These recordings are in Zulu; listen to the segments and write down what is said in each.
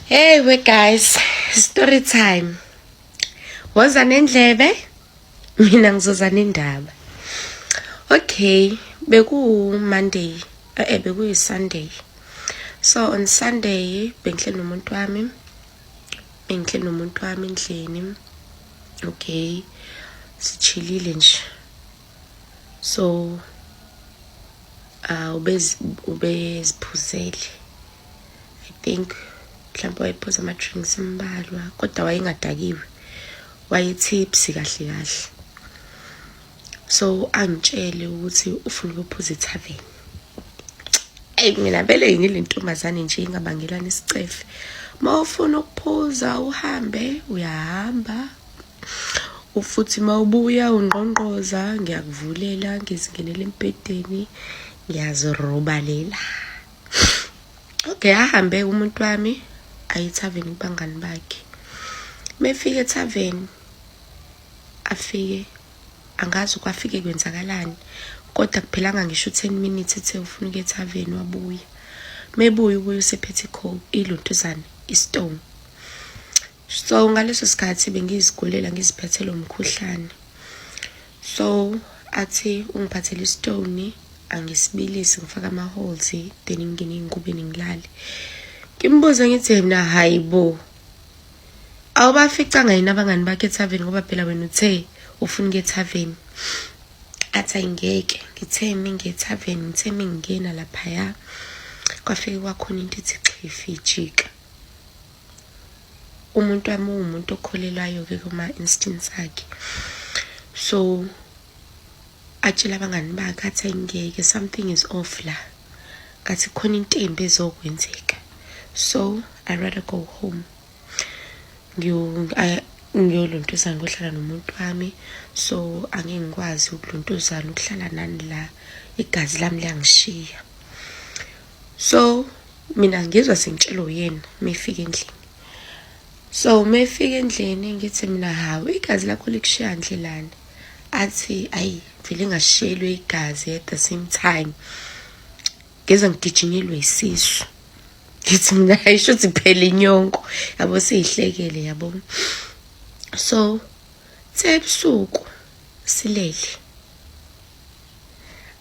Hey we guys, story time. Woza nendlebe, mina ngizoza nendaba. Okay, beku Monday, eh bekuyi Sunday. So on Sunday bengihleli nomuntu wami. Bengihleli nomuntu wami endlini. Okay. Sichilile nje. So ubeziphuzele. I think mhlawumbe wayephuza ama-drinks ambalwa, kodwa wayengadakiwe, waye-tipsy kahle kahle. So angitshele ukuthi ufuna ukuphuza ethaveni. Eyi, mina vele ngile ntombazane nje ingabangelani isicefe. Uma ufuna ukuphuza uhambe, uyahamba, futhi uma ubuya ungqongqoza, ngiyakuvulela, ngizingenela embhedeni, ngiyazirobalela. Okay, ahambe umuntu wami aye ethaveni kubangani bakhe. Mefika ethaveni, afike, angazi ukwafike kwenzakalani, kodwa kuphelanga ngisho u-10 minutes ethe ufuna ukuya ethaveni, wabuya. Mebuya, ubuya usephethe ilontuzane, istone. So ngaleso sikhathi bengizigulela, ngiziphathele umkhuhlane. So athi ungiphathele istone, angisibilise, ngifake ama-holes, then ngingene ey'ngubeni ngilale. Ngimbuze ngithi mina, "Hayi bo, awubaficanga yini abangani bakhe ethaveni, ngoba phela wena uthe ufuna ukuya ethaveni?" Athi, "Ayingeke, ngithe mingiye ethaveni, ngithe mingingena laphaya, kwafike kwakhona into ethi xhifi, ijika." Umuntu wami uwumuntu okholelwayo-ke kuma-instincts akhe. So atshela abangani bakhe, athi, "Ayingeke, something is off la, ngathi khona into embi ezokwenzeka, so I rather go home, ngiyolontuzana, ngiyohlala nomuntu wami. So angeke ngikwazi ukulontuzana, ukuhlala nani la, igazi lami liyangishiya." So mina ngizwa sengitshelwa uyena mefika endlini. So mefika endlini, ngithi mina, "Hawu, igazi lakho likushiya ndlelani?" Athi, "Ayi, vele ngashiyelwe igazi, at the same time ngeze ngigijinyelwe isisu." Ngithi mina, "Ayisho ukuthi phela inyongo yabo." Siyihlekele yabo. So ebusuku silele,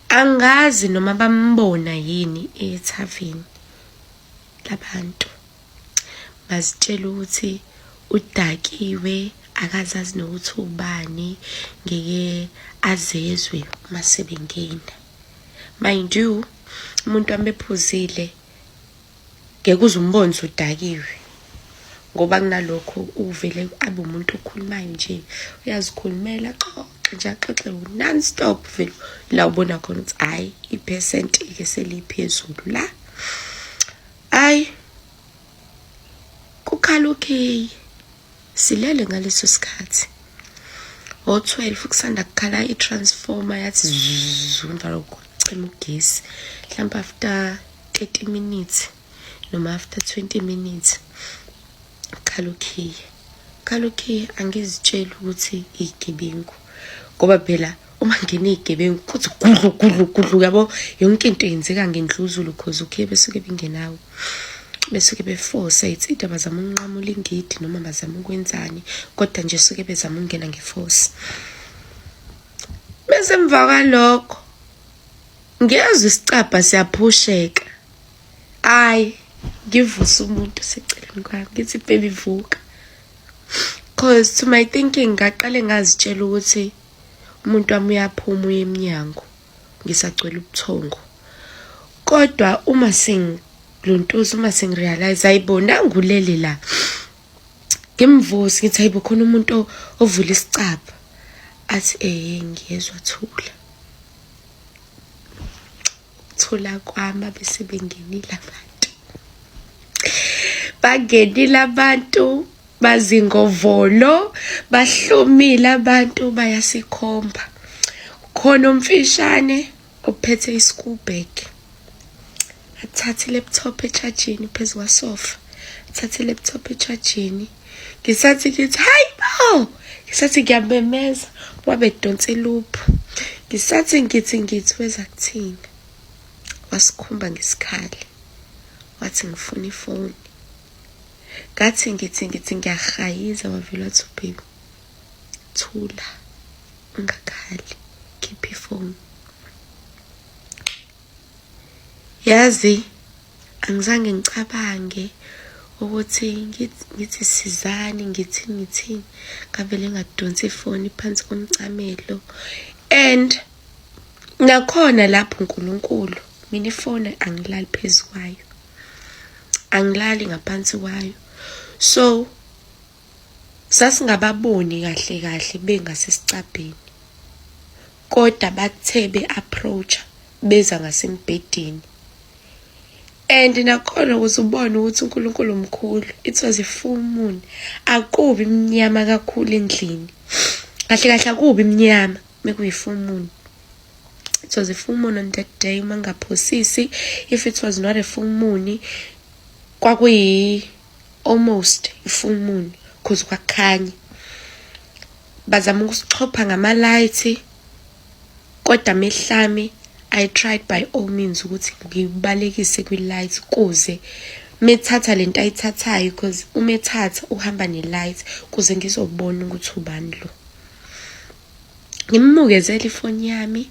angazi noma bambona yini ethaveni labantu, bazitshela ukuthi udakiwe, akazazi nokuthi ubani, ngeke azezwe uma sebengena. Mind you, umuntu wami ephuzile ngeke uze umbone ukuthi udakiwe, ngoba kunalokho uvele abe umuntu okhulumayo nje, uyazikhulumela, axoxe nje, axoxe non stop. Vele la ubona khona ukuthi hhayi, iphesenti-ke seliphezulu la. Hhayi, kukhala ukhiye, silele ngaleso sikhathi o-12, kusanda kukhala i-transformer, yathi zuzu, emva lokho kucima ugesi. Mhlawumbe after 30 minutes noma after 20 minutes kukhala ukhiye, kukhala ukhiye. Angizitsheli ukuthi iy'gebengu, ngoba phela uma ngena iy'gebengu kuthi gudlu gudlu gudlu yabo, yonke into yenzeka ngendluzulu, 'cause ukhiye besuke bengenawo, besuke beforce. It's either bazama ukunqamula ingidi noma bazama ukwenzani, kodwa nje suke bezama ukungena ngeforce. Bese emva kwalokho ngiyezwa isicabha siyaphusheka. Ayi, ngivuse umuntu oseceleni kwami, ngithi, "Baby, vuka," 'cause to my thinking ngaqale ngazitshela ukuthi umuntu wami uyaphuma, uye emnyango, ngisagcwele ubuthongo. Kodwa uma sengiluntuza, uma sengirealize, hayibo, nangulele la. Ngimvusi, ngithi, "Hayibo, khona umuntu ovula isicabha." Athi, "Eh, ngiyezwa, thula." Ukuthula kwami, bese bengenile abantu, bangenile abantu, bazingovolo, bahlomile abantu, bayasikhomba. Khona umfishane ophethe i-school bag, athathe i-laptop echajini phezu kwasofa, athathe i-laptop echajini. Ngisathi ngithi, "Hayi bo," ngisathi ngiyamemeza, wabe donsa iluphu. Ngisathi ngithi weza kuthina, wasikhomba ngesikhali, wathi, "Ngifuna ifoni." Ngathi ngithi ngiyahayiza, wavele wathi baby thula, ungakhali, khipha ifoni. Yazi angizange ngicabange ukuthi ngithi sizani, ngithini, ngavele ngadonsa ifoni phansi komcamelo. And nakhona lapho uNkulunkulu, mina ifoni angilali phezu kwayo, angilali ngaphansi kwayo, so sasingababoni kahle kahle bengasesicabheni, kodwa bathe be-approach beza ngasembhedeni. And nakhona ukuze ubone ukuthi uNkulunkulu mkhulu, it was a full moon, akubi mnyama kakhulu endlini, kahle kahle akubi mnyama mekuyi-full moon. It was a full moon on that day, uma ngaphosisi. If it was not a full moon, kwakuyi almost i-full moon, cause kwakukhanya. Bazama ukusixhopha ngama-light, kodwa mehlami I tried by all means ukuthi ngibalekise kwi-light, kuze methatha lento ayithathayo, because uma ethatha uhamba ne-light, kuze ngizobona ukuthi ubani lo. Ngimmukezela ifoni yami,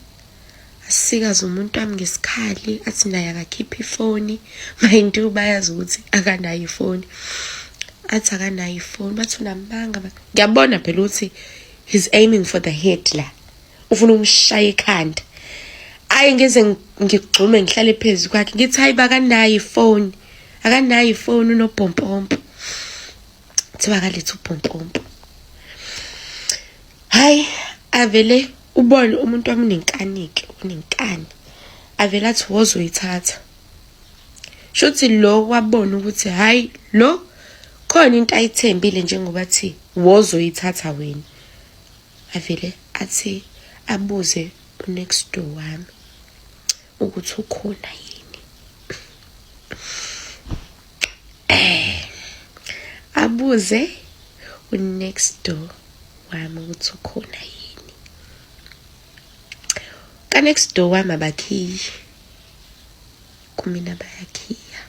asikaze umuntu wami ngesikhali, athi naye akakhiphe ifoni. Mind you, bayazi ukuthi akanayo ifoni. Athi akanayo ifoni, bathi unamanga. Ngiyabona phela ukuthi he's aiming for the head la, ufuna ukumshaya ekhanda. Ayi, ngize ngigxume ngihlale phezu kwakhe, ngithi hayi, bakanayo ifoni, akanayo ifoni, unobhompompo. Kuthiwa akalethe ubhompompo. Hayi, avele ubone umuntu wami unenkani-ke, unenkani, avele athi wozoyithatha. Shuthi lo wabona ukuthi hayi, lo khona into ayithembile, njengoba thi wozoyithatha wena. Avele athi abuze u-next door wami ukuthi ukhona yini, abuze u-next door wami ukuthi ukhona yini. Ka-next door wami abakhiyi, kumina bayakhiya,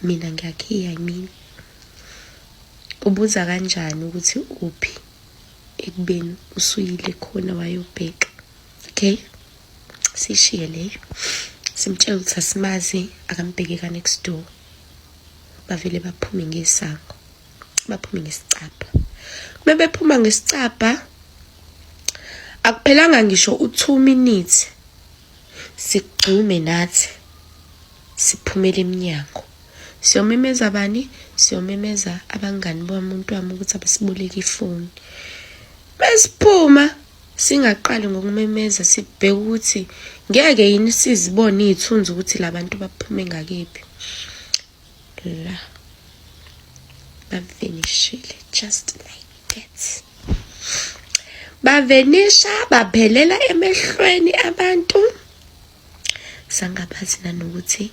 mina ngiyakhiya. I mean, ubuza kanjani ukuthi uphi ekubeni usuyile khona wayobheka? Okay, sishiye leyo, simtshela ukuthi asimazi, akambheke ka-next door. Bavele baphume ngesango, baphume ngesicabha. Mebephuma ngesicabha, akuphelanga ngisho u-2 minutes, sigxume nathi siphumele eminyango, siyomemeza bani? Siyomemeza abangani bomuntu wami ukuthi abasiboleke ifoni. Besiphuma singaqali ngokumemeza, sibheke ukuthi ngeke yini sizibone iy'thunzi ukuthi labantu baphume ngakephi. La bavenishile, just like that, bavenisha, baphelela emehlweni abantu, sangabazi nanokuthi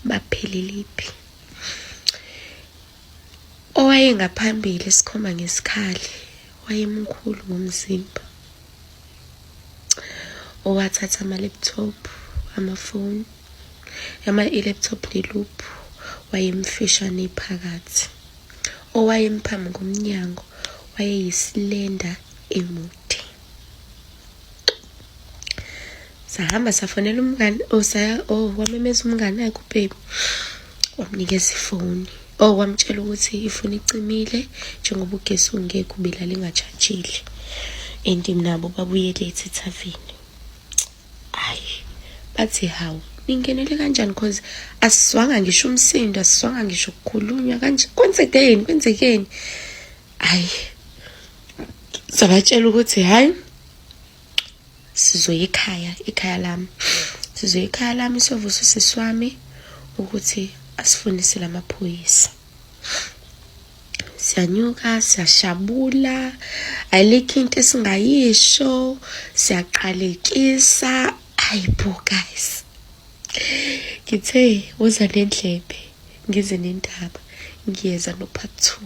bapheleliphi. Owayengaphambili sikhomba ngesikhali wayemkhulu ngomzimba, owathatha ama-laptop, amafoni, ama i-laptop ne-loop, wayemfishane phakathi. Owayemphambi komnyango wayeyi-slender, emude. Sahamba safonela umngani, oh saya, oh wamemeza umngani wakhe ubaby, wamnikeza ifoni, oh wamtshela ukuthi ifoni icimile njengoba ugesi ungekho, ubelala ingachajile, and nabo babuye late ethaveni. Hayi, bathi hawu, ningenele kanjani? Cause asizwanga ngisho umsindo, asizwanga ngisho ukukhulunywa kanje, kwenzekeni, kwenzekeni? Hayi, sabatshela ukuthi hayi, sizoya ekhaya, ekhaya lami, sizoya ekhaya lami, siyovusa usisi wami ukuthi asifunise lamaphoyisa. Siyanyuka, siyashabula, ayilikho into esingayisho, siyaqalekisa. Hayibo guys, ngithe woza nendlebe, ngize nendaba, ngiyeza no-part 2.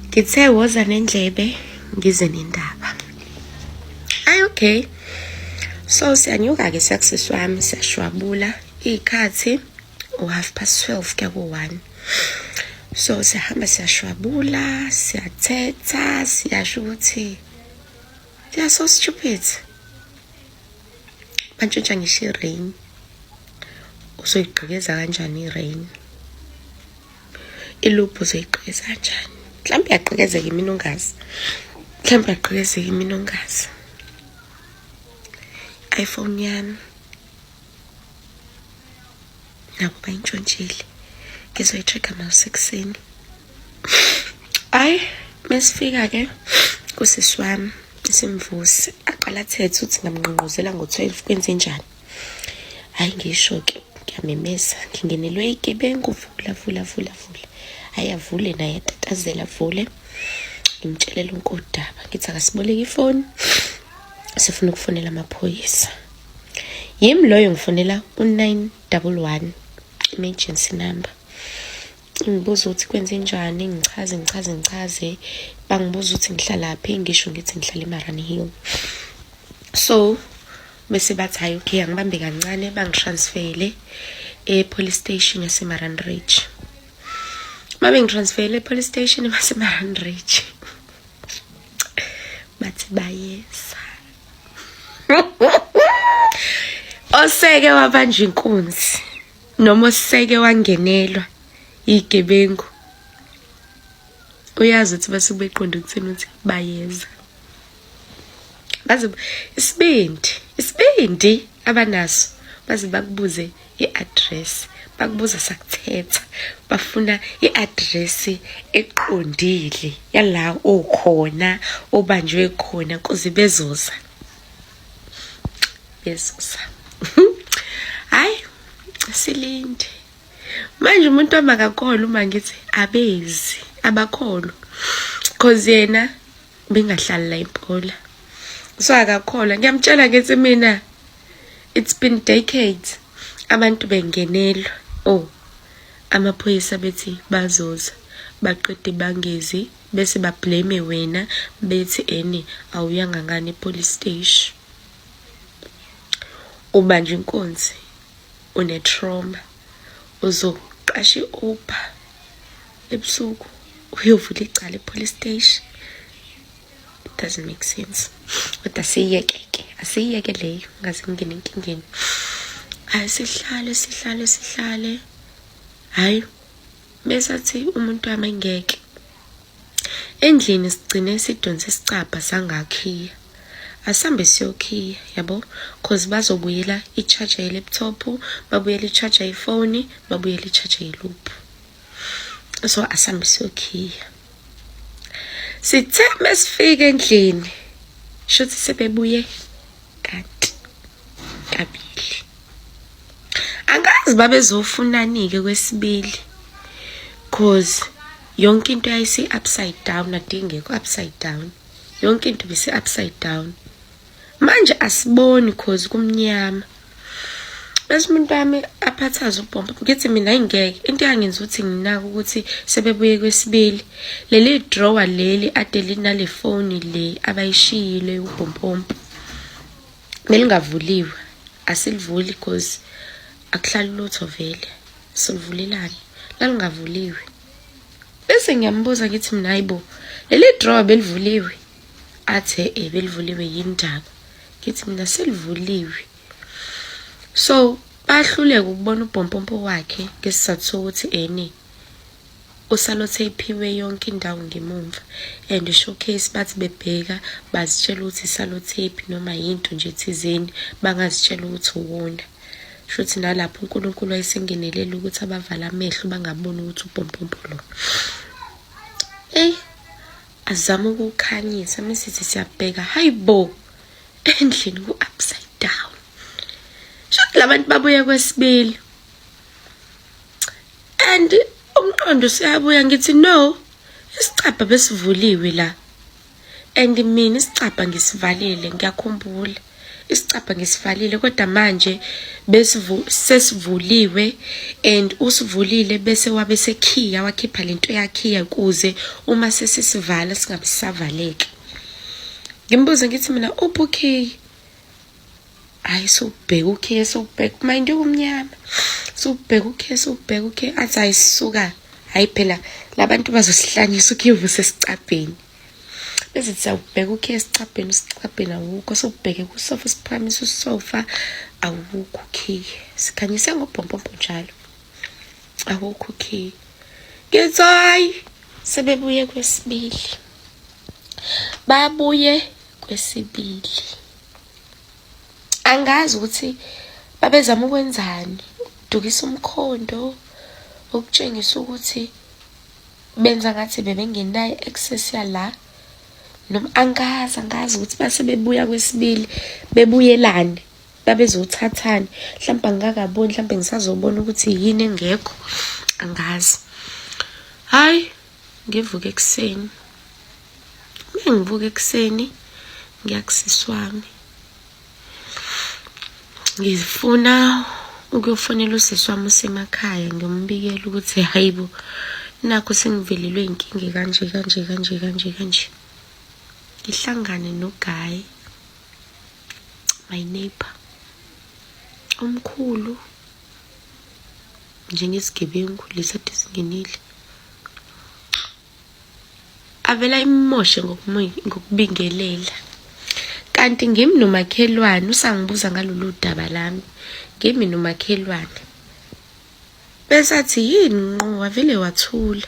Ngithe woza nendlebe, ngize nendaba. Ayi, okay, so siyanyuka-ke, siyakusisi wami, siyashwabula. Iy'khathi u-12:30 kuya ku-1. So siyahamba, siyashwabula, siyathetha, siyasho ukuthi they are so stupid. Bantshontsha ngisho i-rain. Uzoyigqekeza kanjani i-rain? Iluphi uzoyigqekeza kanjani? Mhlawumbe iyagqekezeka imini ungazi, mhlawumbe iyagqekezeka imini ungazi. iPhone yami nabo bayintshontshile, ngizoyi-check-a mawusekuseni. Hayi, mesifika-ke kusisi wami, simvuse, aqala athethe ukuthi ngamnqonqozela ngo-12, kwenze njani. Hhayi, ngisho-ke ngiyamemeza, ngingenelwe igebengu, vula vula vula vula. Hhayi, avule naye, atatazela, avule. Ngimtshele lonke udaba, ngithi akasiboleke ifoni, sifuna ukufonela amaphoyisa. Yimi loyo ngifonela u-911 emergency number. Ngibuza ukuthi kwenze njani, ngichaze ngichaze ngichaze. Bangibuza ukuthi ngihlalaphi, ngisho ngithi ngihlala eMarani Hill. So bese bathi hayi, okay, angibambe kancane, bangitransfere e-police station yaseMaran Ridge. Uma bengitransfere e-police station yaseMaran Ridge, bathi bayeza. Oseke wabanjwa inkunzi noma oseke wangenelwa igebengu uyazi ukuthi basuke beqonde ukuthini ukuthi bayeza. Baze isibindi, isibindi abanaso, baze bakubuze i-address, bakubuza sakuthetha, bafuna i-address eqondile yala okhona obanjwe khona kuze bezoza, bezoza. Hayi, silinde manje. Umuntu wami akakholwa uma ngithi abezi, abakholwa, cause yena bengahlali la impola, so akakholwa. Ngiyamtshela ngithi mina it's been decades abantu bengenelwa, oh, amaphoyisa bethi bazoza, baqede bangezi, bese bablame wena, bethi eni awuyanga ngani e-police station, ubanjwe inkunzi, une-trauma, uzoqasha i-Uber ebusuku uyovula icala e-police station. It doesn't make sense, kodwa siyiyeke-ke, asiyiyeke leyo, ngaze ngingene enkingeni. Hayi, sihlale sihlale sihlale. Hhayi, besathi umuntu wami engeke endlini, sigcine sidonse isicabha sangakhiya, asambe siyokhiya, yabo, cause bazobuyela i-charger ye-laptop, babuyela i-charger yefoni, babuyela i-charger ye-loop. So asambe siyokhiya. Sithe mesifika endlini, shuthi sebebuye kanti kabili. Angazi babezofunani-ke kwesibili, cause yonke into yayisi upside down, ade ingekho upside down, yonke into bese upside down. Manje asiboni cause kumnyama. Bese umuntu wami aphathaze ubhomba, ngithi mina ayingeke. Into yangenza ukuthi nginake ukuthi sebebuye kwesibili, leli drawer leli ade linale foni le abayishiyile ubhompompo belingavuliwe. Asilivuli cause akuhlali lutho vele, silivulelani? Lalingavuliwe. Bese ngiyambuza ngithi mina, hayibo, leli drawer belivuliwe? Athe eh, belivuliwe, yini ndaba? Ngithi mina selivuliwe. So bahluleka ukubona ubhompompo wakhe ngesizathu sokuthi ene usellotape-iwe yonke indawo ngemumva and showcase. Bathi bebheka bazitshela ukuthi isellotape noma yinto nje thizeni, bangazitshela ukuthi uwona. Shuthi nalapho uNkulunkulu wayesengenelela ukuthi abavala amehlo, bangaboni ukuthi ubhompompo lo. Eyi, azama ukukhanyisa, mesithi siyabheka, hayi bo, endlini ku-upside down. Shuthi labantu babuye kwesibili. And umqondo useyabuya, ngithi no, isicabha besivuliwe la and mina isicabha ngisivalile, ngiyakhumbula isicabha ngisivalile, kodwa manje besivu sesivuliwe and usivulile bese wabe sekhiya, wakhipha lento yakhiya kuze uma sesisivala singabe sisavaleka. Ngimbuze ngithi mina, uphi ukhiye? Hayi, sowubheka ukhiye, sowubheka, mind kumnyama, sowubheka ukhiye, sowubheka ukhiye. Athi ayisuka. Hhayi phela labantu bazosihlanyisa ukhiye ubusesicabheni. Bese siyawubheka ukhiye esicabheni, usicabheni awukho, siwubheke kusofa, siphakamise usofa, awukho ukhiye. Sikhanyise ngobhompompo njalo, awukho ukhiye. Ngithi hhayi, sebebuye kwesibili, babuye kwesibili. Angazi ukuthi babezama ukwenzani, ukudukisa umkhondo, ukutshengisa ukuthi benza ngathi bebengenayo i-access yala, noma angazi, angazi ukuthi base bebuya kwesibili bebuyelani, babezothathani. Mhlawumbe angikakaboni, mhlawumbe ngisazobona ukuthi yini engekho, angazi. Hhayi, ngivuke ekuseni, uma ngivuka ekuseni ngiya kusisi wami, ngifuna ukuyofonela usisi wami osemakhaya, ngiyombikela ukuthi hayi bo, nakhu sengivelelwe inkinga kanje kanje kanje kanje kanje. Ngihlangane noGuy, my neighbor, omkhulu njengesigebengu lesi ade singenile. Avela imoshe ngokubingelela. Kanti ngimi nomakhelwane, usangibuza ngalolu daba lami. Ngimi nomakhelwane. Bese athi yini nqo, wavele wathula.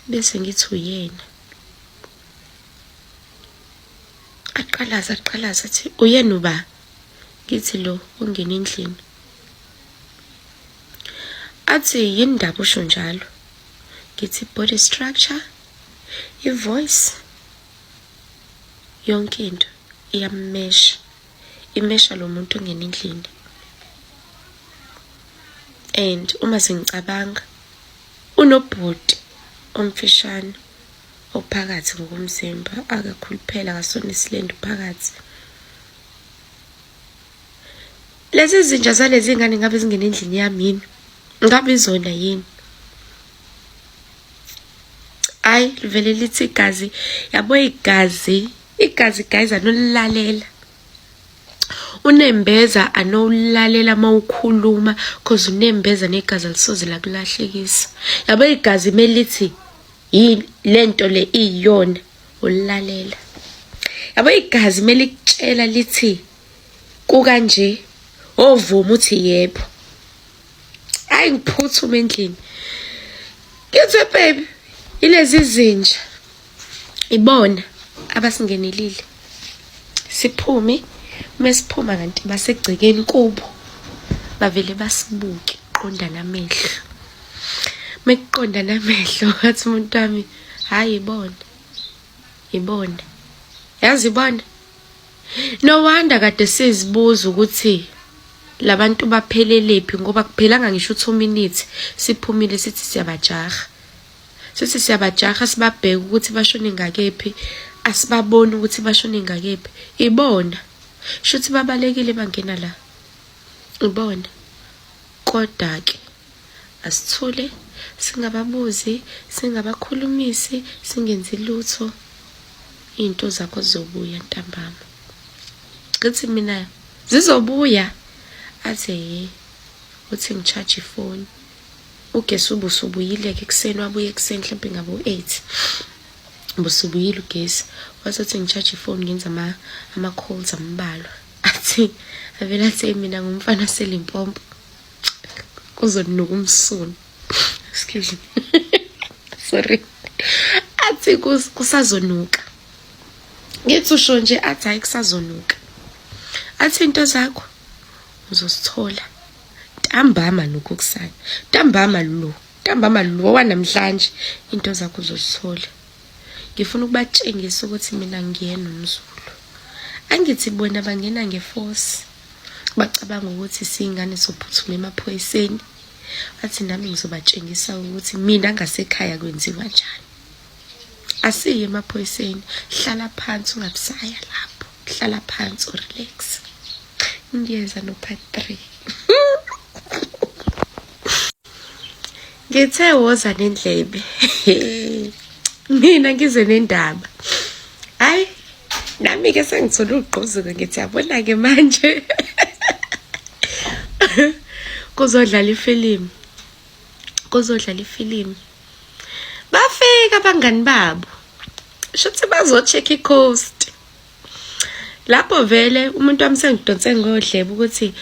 Bese ngithi uyena. Aqalaze, aqalaze athi uyena uba? Ngithi lo ongena endlini. Athi yini ndaba usho njalo? Ngithi body structure, i-voice, yonke into iyamesha, imesha lo muntu ongena endlini. And uma sengicabanga unobhuti omfishane ophakathi ngokomzimba, akakhuluphela akasona isilendo phakathi. Lezi zinja zalezi ngane ngabe zingena endlini yami yini? Ngabe izona yini? Hayi, livele lithi igazi, yabo igazi, igazi guys anolilalela. Unembeza anowulalela uma ukhuluma cause unembeza negazi alisoze lakulahlekisa. Yabo igazi melithi yini lento le iyona ulilalela. Yabo igazi melikutshela lithi kukanje, ovuma uthi yebo. Hayi ngiphuthume endlini. Ngithi baby, ilezi zinja ibona abasingenelile. Siphume, mesiphuma kanti basegcekeni kubo. Bavele basibuke qondana amehlo. Mekuqondana amehlo wathi umuntu wami, hayi ibona. Ibona. Yazi ibona. No wonder kade sizibuza ukuthi labantu baphelelephi ngoba kuphelanga ngisho 2 minutes siphumile sithi siyabajaha. Sithi siyabajaha sibabheka ukuthi bashone ngakephi, asibaboni ukuthi bashone ngakephi. Ibona. Shuthi babalekile bangena la. Ibona. Kodwa ke asithule singababuzi, singabakhulumisi, singenzi lutho. Into zakho zizobuya ntambama. Ngithi mina zizobuya, athi hey, uthi ngicharge ifoni. Ugesi ubusubuyile-ke ekuseni, wabuya ekuseni mhlawumbe ngabo-8, ubusubuyile ugesi. Wathi ngicharge ifoni ngenza ama-calls ambalwa. Athi avele athi mina ngumfana waseLimpopo, kuzonuka umsunu. Excuse me. Sorry. Athi kusazonuka. Ngithi usho nje, athi hayi kusazonuka. Athi into zakho uzosithola ntambama lokhu kusayo, ntambama lo, ntambama lo wanamhlanje into zakho uzosithola. Ngifuna ukubatshengisa ukuthi mina ngiyena umZulu. Angithi bona bangena ngeforce, bacabanga ukuthi siyingane sophuthuma emaphoyiseni. Athi nami ngizobatshengisa ukuthi mina ngasekhaya kwenziwa njani. Asiye emaphoyiseni, hlala phansi ungabusaya lapho, hlala phansi urelax. Ngiyeza no part 3. Ngithe woza nendlebe. Mina ngize nendaba. Hayi, nami ke sengithola ugqozi ngithi yabona ke manje. Kuzodlala ifilimu. Kuzodlala ifilimu. Bafika abangani babo. Shuthi bazo-check i-coast. Lapho vele umuntu wami sengidonse ngodlebe ukuthi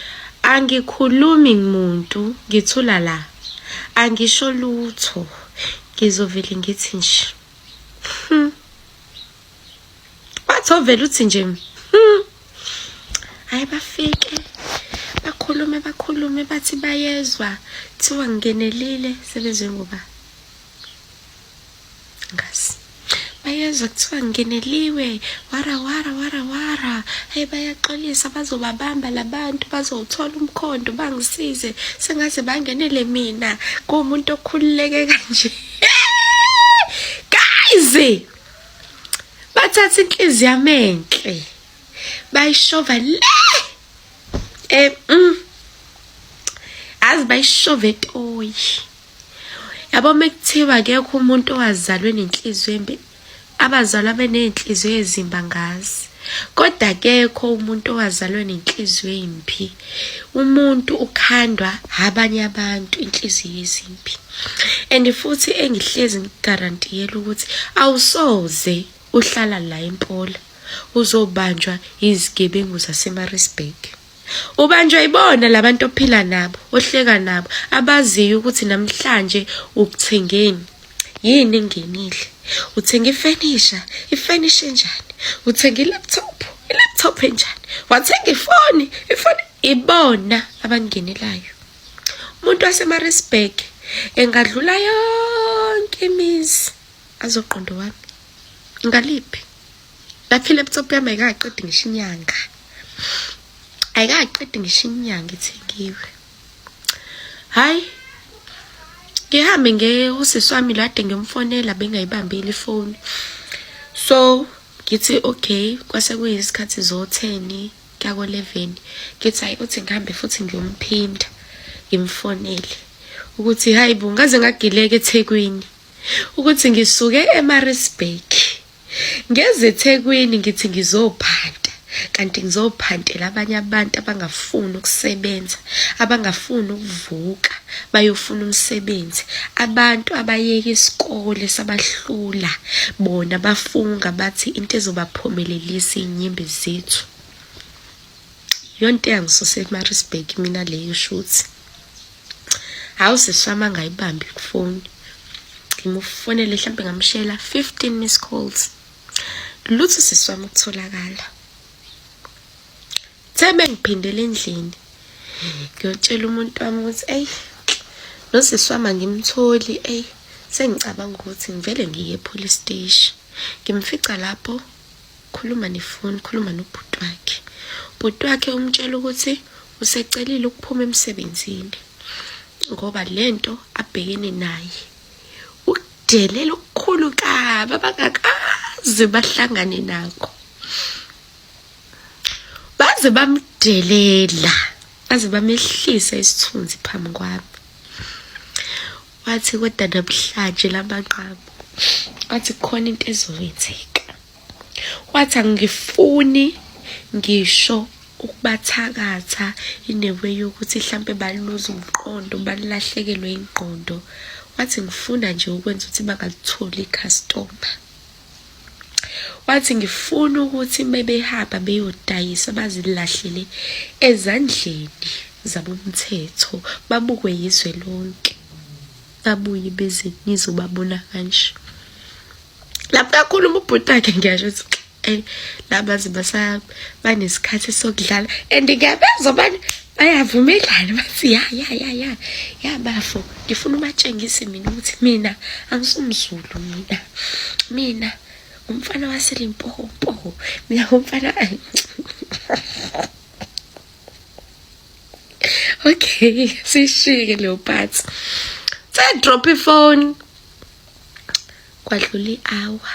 angikhulumi muntu ngithula la. Angisho lutho. Ngizovele ngithi nje. Wathi ovele uthi nje. Hayi bafike bakhulume bakhulume bathi bayezwa kuthiwa ngingenelile sebezwe ngoba ngazi bayezwa kuthiwa ngingeneliwe wara wara wara wara hey bayaxolisa bazobabamba labantu bazowuthola umkhondo bangisize sengaze bangenele mina kuwumuntu okhululeke kanje guys bathatha inhliziyo yami enhle bayishova le eh azi bayishova etoyi yabo mekuthiwa akekho umuntu owazalwe nenhliziyo embi abazalwa benenhliziyo ezimba ngazi kodwa akekho umuntu owazalwe nenhliziyo embi umuntu ukhandwa abanye abantu inhliziyo ezimbi and futhi engihlezi ngigarantiyela ukuthi awusoze uhlala la empola uzobanjwa izigebengu zaseMaritzburg. Ubanjwa ibona labantu ophila nabo, ohleka nabo, abaziyo ukuthi namhlanje ukuthengeni. Yini engenile? Uthenga ifenisha, ifenisha enjani? Uthenga i-laptop, i-laptop enjani? Wathenga ifoni, ifoni ibona abangenelayo. Umuntu waseMaritzburg engadlula yonke imizi azoqonda wami. Ngaliphi? Lapho i-laptop yami ayikaqedi ngisho inyanga. Ayikaqedi ngisho inyanga ithengiwe. Hayi ngihambe nge usisi wami lo ade ngimfonela bengayibambile ifoni. So ngithi okay kwase kuyisikhathi zo-10 kuya ko-11 ngithi hayi uthi ngihambe futhi ngiyomphinda ngimfonele ukuthi hayi bo ngaze ngagileka eThekwini ukuthi ngisuke eMaritzburg ngeze eThekwini ngithi ngizophanta kanti ngizophantela abanye abantu abangafuni ukusebenza abangafuni ukuvuka bayofuna umsebenzi abantu abayeka isikole sabahlula bona bafunga bathi into ezobaphumelelisa izinyembezi zethu yonke yangisuse eMaritzburg mina leyo shuthi hawu sisi wami angayibambi ifoni ngimufonele mhlawumbe ngamshela 15 miss calls lutho sisi wami ukutholakala the bengiphindele endlini ngiyotshela umuntu wami ukuthi eyi nosisi wami angimtholi eyi sengicabanga ukuthi ngivele ngiye epolice station ngimfica lapho khuluma nefoni khuluma nobhuti wakhe ubhuti wakhe umtshela ukuthi usecelile ukuphuma emsebenzini ngoba lento abhekene naye ukudelela okukhulu kabi abangakaze bahlangane nakho baze bamdelela baze bamehlisa isithunzi phambi kwami wathi kodwa namhlanje lamanqamu wathi khona into ezokwenzeka wathi angifuni ngisho ukubathakatha inewe yokuthi hlampe baluze umqondo balahlekelwe ingqondo wathi ngifuna nje ukwenza ukuthi bangalitholi icustomer wathi ngifuna ukuthi mebehamba beyodayisa bazilahlele ezandleni zabomthetho babukwe yizwe lonke babuye beze nizobabona kanje lapho kakhuluma ubhuti wakhe ngiyasho ukuthi eh labazi basa banesikhathi sokudlala and ngiyabezwa bani bayavumelana bathi ya ya ya ya ya bafo ngifuna ubatshengise mina ukuthi mina angisumzulu mina mina umfana waseLimpopo mina umfana okay sishike leyo part se drop ifone kwadlula i-hour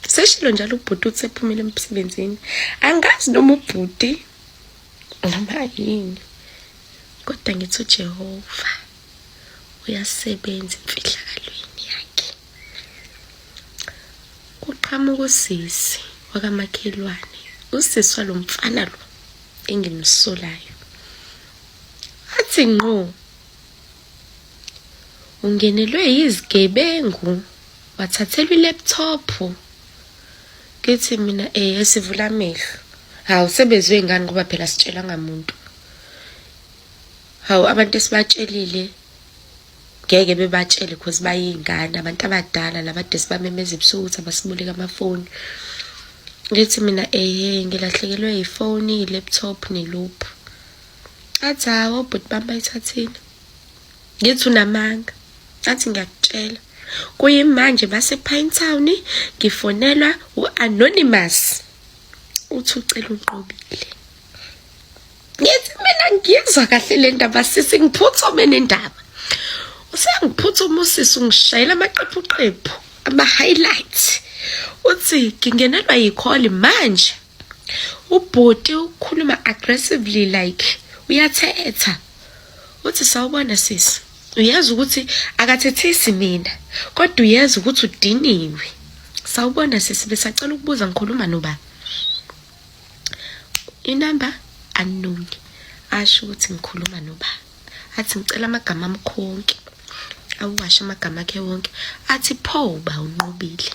seshilo njalo ubhuti uthi sephumile emsebenzini angazi noma ubhuti noma yini kodwa ngithi uJehova uyasebenza imfihlakalweni yakhe kuqhamuka usisi wakamakhelwane usisi walomfana lo engimsolayo athi ngqo. Ungenelwe yizigebengu wathathelwa i-laptop. Ngithi mina eh sivula amehlo. Hawu sebezwe ingane ngoba phela sitshelanga muntu. Hawu abantu esibatshelile ngeke bebatshele because bayingane abantu abadala labade sibamemeza ebusuku ukuthi abasiboleke amafoni. Ngithi mina ehe ngilahlekelwe yifoni, i-laptop ne-loop. Athi hawu obhuti bami bayithathile. Ngithi unamanga. Athi ngiyakutshela. Kuyimanje base-Pine Town ngifonelwa u-Anonymous. Uthi ucela uNqobile. Ngithi mina ngiyizwa kahle le ndaba sisi ngiphuthume nendaba. Usengiphuthuma usisi ungishayela amaqephuqephu ama-highlights. Uthi ngingenelwa yikholi manje. Ubhuti ukhuluma aggressively like uyathetha. Uthi sawubona sisi. Uyazi ukuthi akathethisi mina kodwa uyazi ukuthi udiniwe. Sawubona sisi besacela ukubuza ngikhuluma nobani? Inamba unknown. Asho ukuthi ngikhuluma noba. Athi ngicela amagama ami konke. Awasho amagama akhe wonke. Athi pho uba unqobile.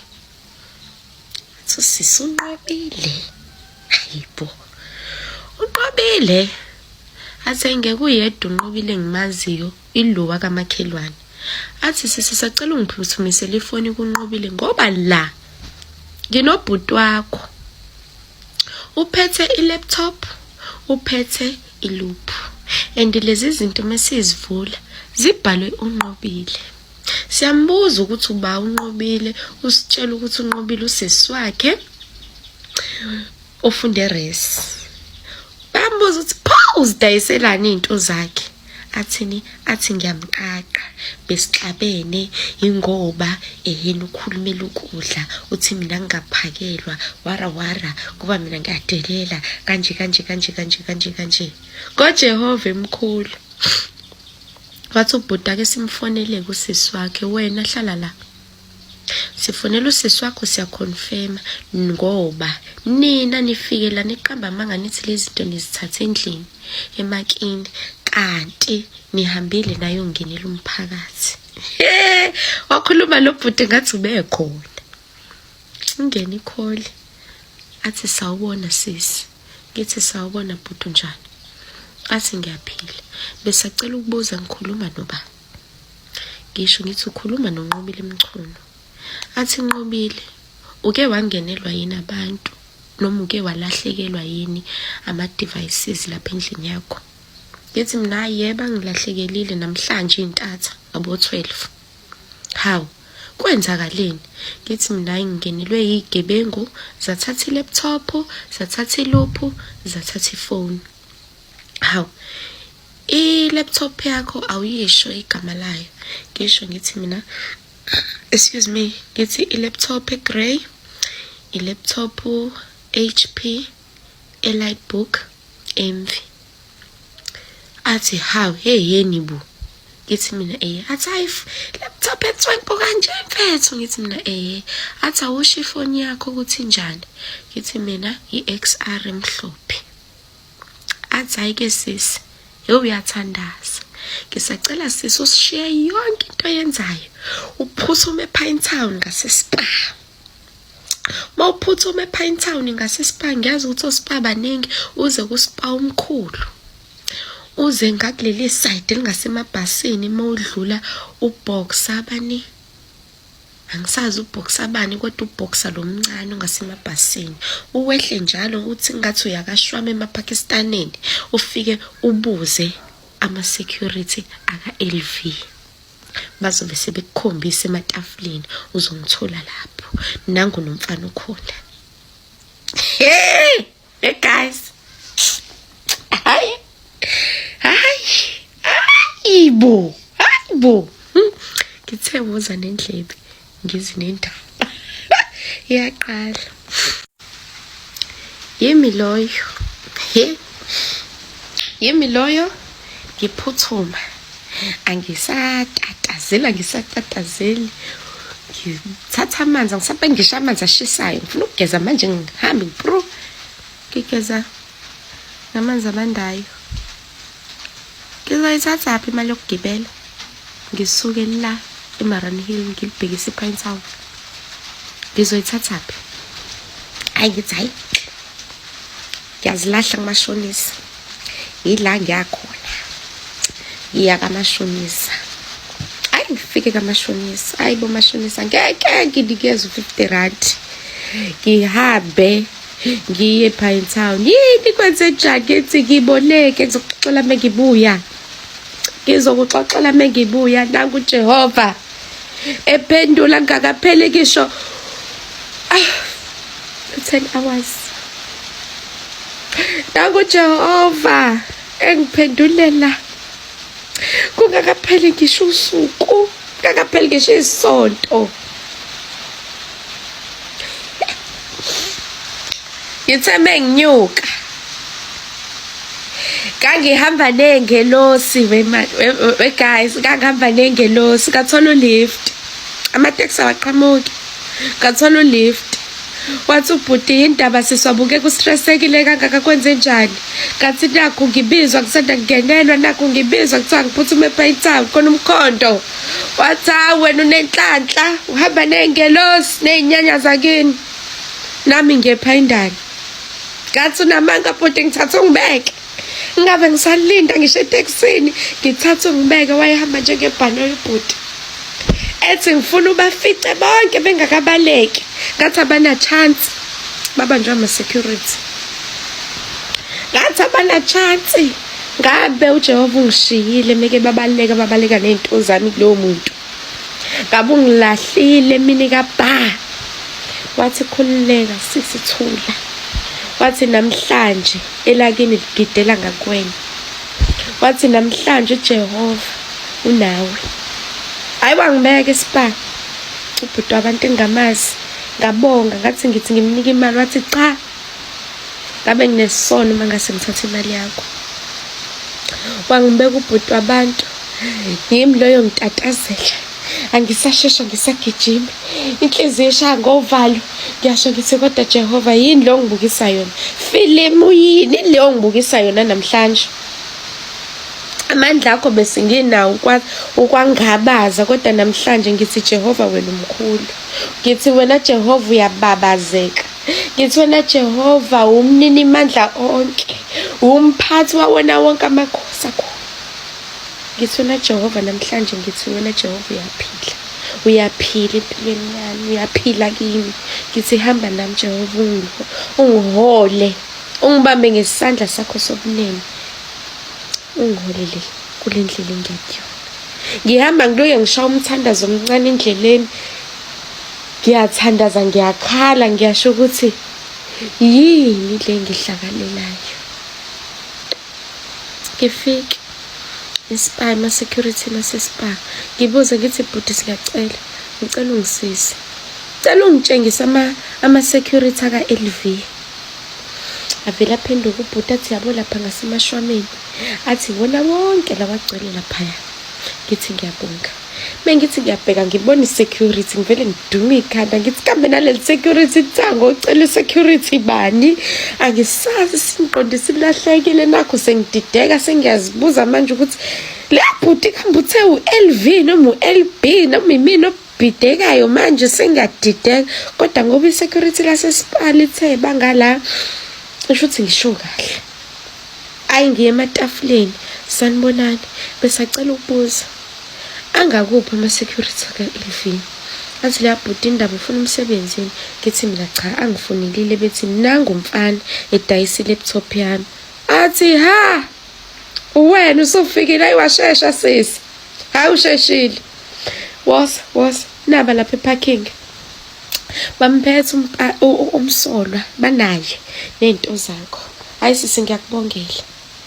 Athi usisi unqobile. Hayibo. Unqobile. Athi ngeke uyedwa unqobile ngimaziyo ilowa kamakhelwane. Athi sisi sacela ungiphuthumisele ifoni kunqobile ngoba la nginobhuti wakho. Uphethe i-laptop, uphethe i-loop. And lezi zinto mesizivula zibhalwe unqobile. Siyambuza ukuthi uba unqobile, usitshela ukuthi unqobile usisi wakhe ofunde res. Bayambuza ukuthi pho uzidayiselani izinto zakhe. Athini? Athi ngiyamqaqa besixabene ingoba ehena ukhulumela ukudla uthi mina ngingaphakelwa wara wara ngoba mina ngiyadelela kanje kanje kanje kanje kanje kanje. NgoJehova emkhulu. Wathi ubhuti ake simfonele kusisi wakhe wena hlala la. Sifonela usisi wakho siyaconfirma ngoba nina nifike la niqamba amanga nithi lezi zinto nizithathe endlini emakini kanti nihambile nayongenela umphakathi. Wakhuluma lo bhuti ngathi ubekhona. Ingene ikholi athi sawubona sisi. Ngithi sawubona bhuti unjani? Athi ngiyaphila. Besacela ukubuza ngikhuluma noba? Ngisho ngithi ukhuluma noNqobile Mchunu. Athi Nqobile, uke wangenelwa yini abantu noma uke walahlekelwa yini ama-devices lapha endlini yakho? Ngithi mina yebo angilahlekelile namhlanje iy'ntatha ngabo-12. Hawu, kwenzakaleni? Ngithi mina hayi ngingenelwe yigebengu zathatha i-laptop, zathatha iluphu, zathatha ifoni. Hawu, i-laptop yakho awuyisho igama layo. Ngisho ngithi mina excuse me, ngithi i-laptop e-grey, i-laptop HP, e-Lightbook Envy. Athi hawu hey yeni bo. Ngithi mina eh athi hayi laptop etswempo kanje mfethu ngithi mina eh athi awusho ifoni yakho ukuthi injani. Ngithi mina i-XR emhlophe. Athi hayi ke sisi hey uyathandaza. Ngisacela sisi usishiye yonke into oyenzayo. Uphuthume ePine Town ngase-Spa. Mawuphuthuma ePine Town ngase-Spa ngiyazi ukuthi oSpa baningi uze kuSpa omkhulu. Uze ngakuleli side elingasemabhasini mawudlula uBoxer bani angisazi uBoxer bani kodwa uBoxer lo mncane ongasemabhasini. Uwehle njalo uthi ngathi uyakashwama emaPakistaneni ufike ubuze ama-security aka-LV. Bazobe sebekukhombisa ematafuleni uzongithola lapho. Nangu nomfana ukhona. Hey, hey guys. Hayi. Hayi. Hayibo. Hayibo. Ngithe woza nendlebe ngizi nendaba. Iyaqala. Yimi loyo. He. Yimi loyo ngiphuthuma. Angisatatazeli angisatatazeli. Ngithatha amanzi angisabe ngisho amanzi ashisayo. Ngifuna ukugeza manje ngihambe ngipru. Ngigeza ngamanzi abandayo. Ngizoyithathaphi imali yokugibela? Ngisuke la eMaran Hill ngilibhekise ePine Town. Ngizoyithathaphi? Hayi ngithi hayi. Ngiyazilahla kumashonisa. Yila ngiyakhona. Ngiya kamashonisa. Hayi ngifike kamashonisa. Hayi bo mashonisa ngeke nginikeze u-50 rand. Ngihambe ngiye ePine Town. Yini kwenze njani ngithi ngiboleke ngizokuxoxela mengibuya. Ngizokuxoxela mengibuya nangu Jehova. Ephendula ngakapheli ngisho 10 hours. Nangu Jehova engiphendulela kungakapheli ngisho usuku, kungakapheli ngisho isonto. Ngithe menginyuka ngangihamba nengelosi we guys, ngangihamba nengelosi ngathola ulift. Amateksi awaqhamuki. Ngathola ulift. Wathi ubhuti yindaba siswabuke kustressekile kangaka kwenze njani? Ngathi nakhu ngibizwa ngisanda kungenelwa nakhu ngibizwa kuthiwa ngiphuthume ePine khona umkhondo. Wathi hawu wena unenhlanhla uhamba nengelosi nezinyanya zakini. Nami ngiyephayindane. Ngathi unamanga bhuti ngithatha ungibeke. Ngabe ngisalinda ngisho etekisini ngithatha ungibeke wayehamba njengebhanoyi ubhuti. Ethi ngifuna ubafice bonke bengakabaleki. Ngathi abana chance. Babanjwa ama security. Ngathi abana chance. Ngabe uJehova ungishiyile meke babaleka babaleka nezinto zami kulowo muntu. Ngabe ungilahlile mina kabha. Wathi khululeka sisi thula. Wathi namhlanje elakini ligidela ngakuwena. Wathi namhlanje uJehova unawe. Hayi wangibeka ispa. Ubhuti wabantu engamazi. Ngabonga ngathi ngithi ngimnika imali wathi cha. Ngabe nginesono uma ngase ngithathe imali yakho. Wangibeka ubhuti wabantu. Yimi loyo ngitatazela. Angisashesha ngisagijima. Inhliziyo ishaya ngovalo. Ngiyasho ngithi kodwa Jehova yini lo ngibukisa yona? Filimu yini leyo ngibukisa yona namhlanje? Amandla akho besinginawo ukwangabaza kodwa namhlanje ngithi Jehova wena umkhulu. Ngithi wena Jehova uyababazeka. Ngithi wena Jehova umnini mandla onke. Umphathi wawona wonke amakhosi akho. Ngithi wena Jehova namhlanje ngithi wena Jehova uyaphila. Uyaphila empilweni yami, uyaphila kimi. Ngithi hamba nami Jehova ungihole. Ungibambe ngesandla sakho sobunene. Ungiholele kule ndlela engiya kuyona. Ngihamba ngiloke ngishaya umthandazo omncane endleleni. Ngiyathandaza ngiyakhala ngiyasho ukuthi yini le ngihlakalelayo. Ngifike eSpar ema-security naseSpar ngibuze ngithi bhuti siyacela ngicela ungisize. Ngicela ungitshengise ama-security aka-L_V. Avele aphenduke ubhuti athi yabo lapha ngasemashwameni athi wona wonke lawa agcwele laphaya. Ngithi ngiyabonga. Mengithi ngiyabheka ngibona i-security ngivele ngidume ikhanda ngithi kambe naleli security thango ucela i-security bani angisazi singiqonde silahlekile nakho sengidideka sengiyazibuza manje ukuthi le bhuti kambe uthe u-LV noma u-LB noma imina obhidekayo manje sengiyadideka kodwa ngoba i-security laseSpar lithe bangala isho ukuthi ngisho kahle. Ayi ngiye ematafuleni sanibonani besacela ukubuza angakuphi ama-security aka-LV athi leya bhuti indaba ufuna umsebenzi yini ngithi mina cha angifunelile bethi nangu umfana edayisa i-laptop yami athi ha uwena usufikile ayi washesha sisi hayi usheshile wosa wosa naba lapha eparking bamphethe umsolwa banaye ney'nto zakho hayi sisi ngiyakubongela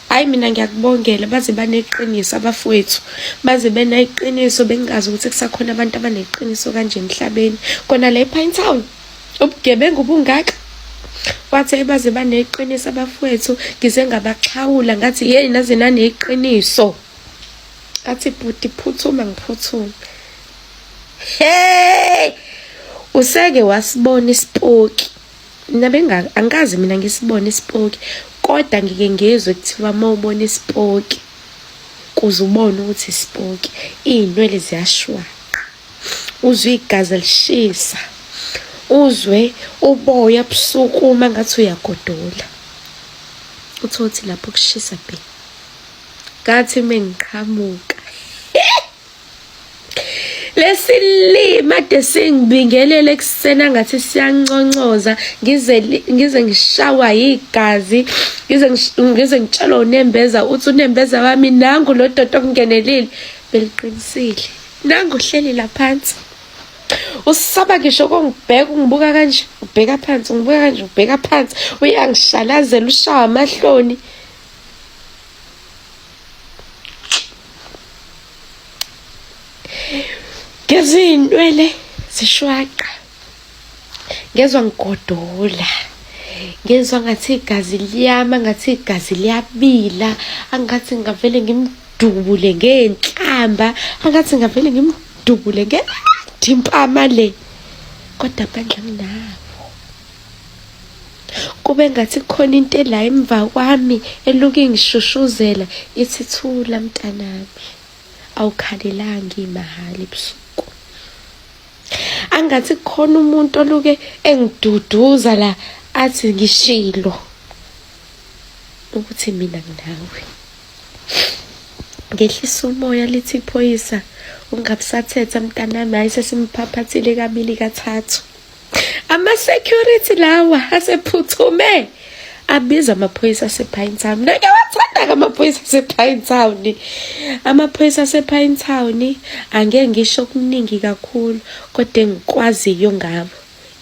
hayi mina ngiyakubongela baze baneqiniso abafowethu baze beneqiniso bengazi ukuthi kusakhona abantu abaneqiniso kanje emhlabeni kona la ePine Town ubugebengu bungaka wathi baze baneqiniso abafowethu ngize ngabaxhawula ngathi yey naze naneqiniso athi bhuti phuthuma ngiphuthuma hey useke wasibona isipoki mina benga angikaze mina ngisibone isipoki kodwa ngike ngizwe kuthiwa uma ubona isipoki Kuze ubone ukuthi isipoki, iy'nwele ziyashwaqa, uzwe igazi lishisa, uzwe uboya busukuma ngathi uyagodola. Uthole ukuthi lapho kushisa bhe. Ngathi mengiqhamuka lesilima de singibingelele ekuseni angathi siyanconcoza ngize ngize ngishawa yigazi ngize ngize ngitshelwa unembeza uthi unembeza wami nangu lo dodo okungenelile beliqinisile nangu uhleli la phansi usaba ngisho kongibheka ungibuka kanje ubheka phansi ungibuka kanje ubheka phansi uyangishalazela ushawa amahloni. Ngezwa iy'nwele zishwaqa, ngezwa ngigodola, ngezwa ngathi igazi liyama, ngathi igazi liyabila, angathi ngingavele ngimdubule ngey'nhlamba, angathi ngingavele ngimdubule ngedimpama le, kodwa amandla anginawo. Kube ngathi kukhona into ela emva kwami eluke ingishushuzela ithi thula mntanami awukhalelanga imahhala ebusuku. Angathi kukhona umuntu oluke engiduduza la athi ngishilo ukuthi mina nginawe. Ngehlisa umoya lithi iphoyisa ungabusathetha mntanami hayi sesimphaphathile kabili kathathu. Ama-security lawa asephuthume abiza amaphoyisa asePine Town. Mina ngiyawathanda-ke amaphoyisa asePine Town. Amaphoyisa asePine Town angeke ngisho okuningi kakhulu kodwa engikwaziyo ngabo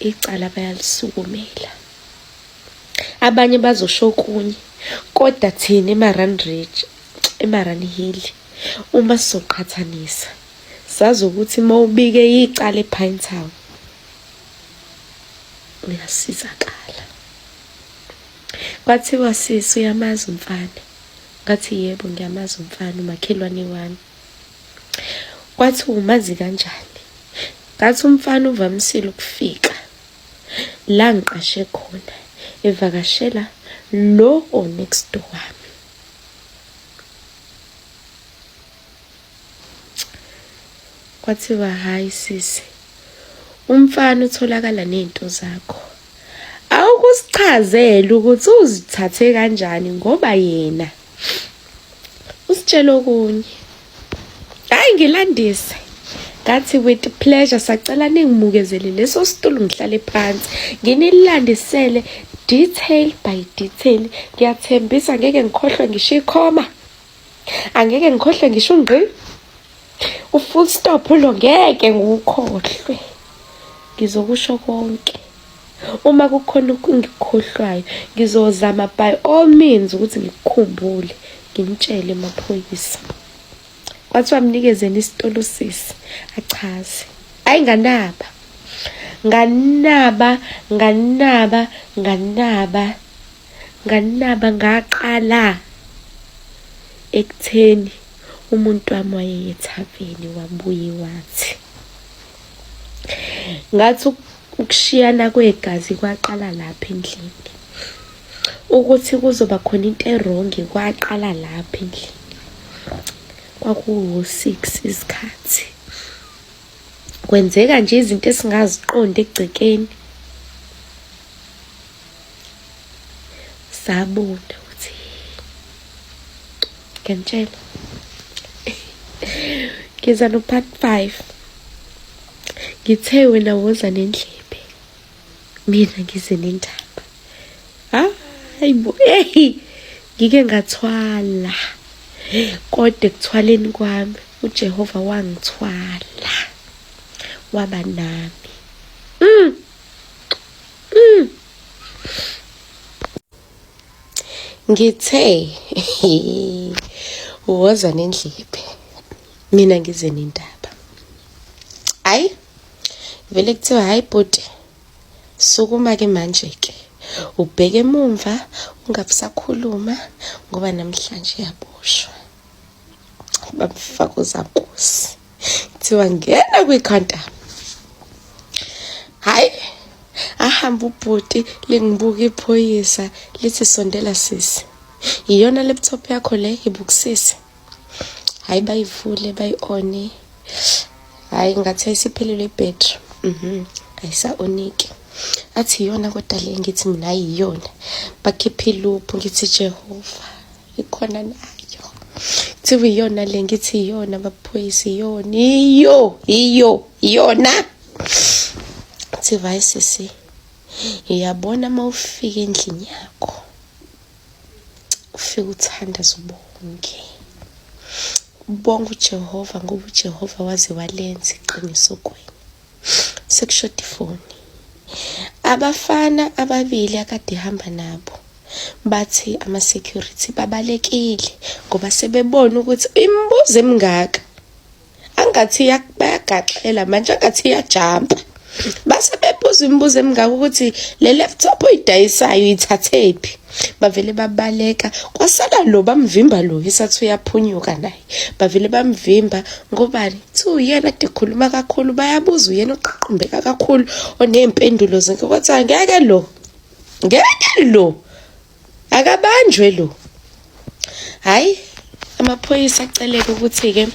icala bayalisukumela. Abanye bazosho okunye kodwa thina eMaran Ridge, eMaran Hill uma sizoqhathanisa Sazi ukuthi uma ubike icala ePine Town uyasizakala. Kwathiwa sisi uyamazi umfana. Ngathi yebo ngiyamazi umfana umakhelwane wami. Kwathiwa umazi kanjani? Ngathi umfana uvamisile ukufika la ngiqashe khona evakashela lo o next door wami. Kwathiwa hhayi sisi, umfana utholakala ney'nto zakho. Awukusichazele ukuthi uzithathe kanjani ngoba yena usitshela okunye. Hhayi ngilandise. Ngathi with pleasure sacela ningimukezele leso situlo ngihlale phansi nginilandisele detail by detail. Ngiyathembisa ngeke ngikhohlwe ngisho ikhoma. Angeke ngikhohlwe ngisho ungqi. U-full stop lo ngeke ngiwukhohlwe. Ngizokusho konke. Uma kukhona okungikhohlwayo ngizozama by all means ukuthi ngikukhumbule nginitshele maphoyisa. Kwathiwa mnikezeni isitolo sisi achaze. Ayi nganaba. Nganaba, nganaba, nganaba. Nganaba ngaqala ekutheni umuntu wami wayeye ethaveni wabuye wathi ngathi ukushiyana kwegazi kwaqala lapha endlini ukuthi kuzoba khona into erongi kwaqala lapha endlini kwakuwu-six isikhathi kwenzeka nje izinto esingaziqondi egcekeni. Sabona ukuthi ngiyamtshela ngiza no-part 5 ngithe wena woza nendlebe mina ngize nendaba hayi bo eyi ngike ngathwala kodwa ekuthwaleni kwami uJehova wangithwala waba nami. Ngithe woza nendlebe mina ngize nendaba. Hayi vele kuthiwa hayi bhuti sukuma ke manje ke ubheke emumva ungabusakhuluma ngoba namhlanje yaboshwa. Bamfaka uzakusi. Kuthiwa ngena kwi-quantum. Hayi ahamba ubhuti lingibuka iphoyisa lithi sondela sisi. Iyona laptop yakho le ibukusise. Hhayi bayivule bayi-one. Hhayi ngathi ayisiphelelwe ibhetri. Ayisa-oniki. Athi iyona kodwa le ngithi mina hhayi iyona. Bakhiphe iluphu ngithi Jehova ikhona nayo. Kuthiwa iyona le ngithi iyona baphoyisa iyona. Iyo, iyo, iyona. Kuthiwa hayi sisi uyabona uma ufika endlini yakho ufike uthandaze ubonge. Ubonge uJehova ngoba uJehova waze walenza iqiniso kuwena. Sekushoda ifoni. Abafana ababili akade ehamba nabo bathi ama-security babalekile ngoba sebebona ukuthi imibuzo emingaka angathi bayagaxela manje angathi iyajampa base bebuza imibuzo emingaka ukuthi le laptop oyidayisayo uyithathephi bavele babaleka kwasala lo bamvimba lo esathi uyaphunyuka naye bavele bamvimba ngobani kuthiwa uyena kade khuluma kakhulu bayabuza uyena oqaqumbeka kakhulu oney'mpendulo zonke kwathiwa ngeke lo ngeke lo akabanjwe lo hayi amaphoyisa aceleke ukuthi-ke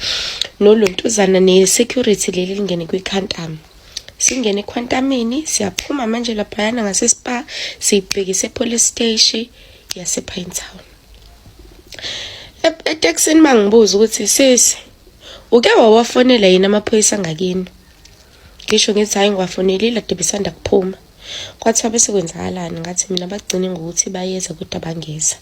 nolontuzana ne-security leli lingene kwi-quantum singene equantumini siyaphuma manje laphayana ngasespa siyibhekise epolice station yasepinetown etekisini bangibuza ukuthi sisi uke wawafonela yini amaphoyisa angakini ngisho ngithi hhayi ngiwafonelile ade besanda kuphuma kwathiwa bese kwenzakalani ngathi mina bagcine ngokuthi bayeza kodwa bangeza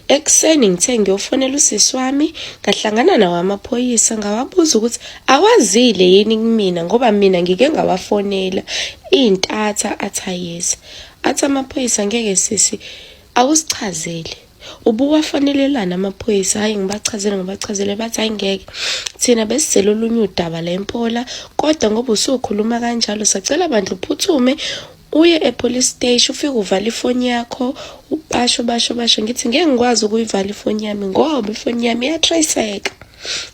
ekuseni ngithe ngiyofonela usisi wami ngahlangana nawo amaphoyisa ngawabuza ukuthi awazile yini kumina ngoba mina ngike ngawafonela iy'ntatha athi ayeza athi amaphoyisa ngeke sisi awusichazele ubuwafanelelana amaphoyisa hhayi ngibachazele ngibachazele bathi hhayi ngeke thina besizele olunye udaba la empola kodwa ngoba usukhuluma kanjalo sacela bandla uphuthume uye epolice station ufike uvale ifoni yakho basho basho basho ngithi ngeke ngikwazi ukuyivala ifoni yami ngoba ifoni yami iyatraceka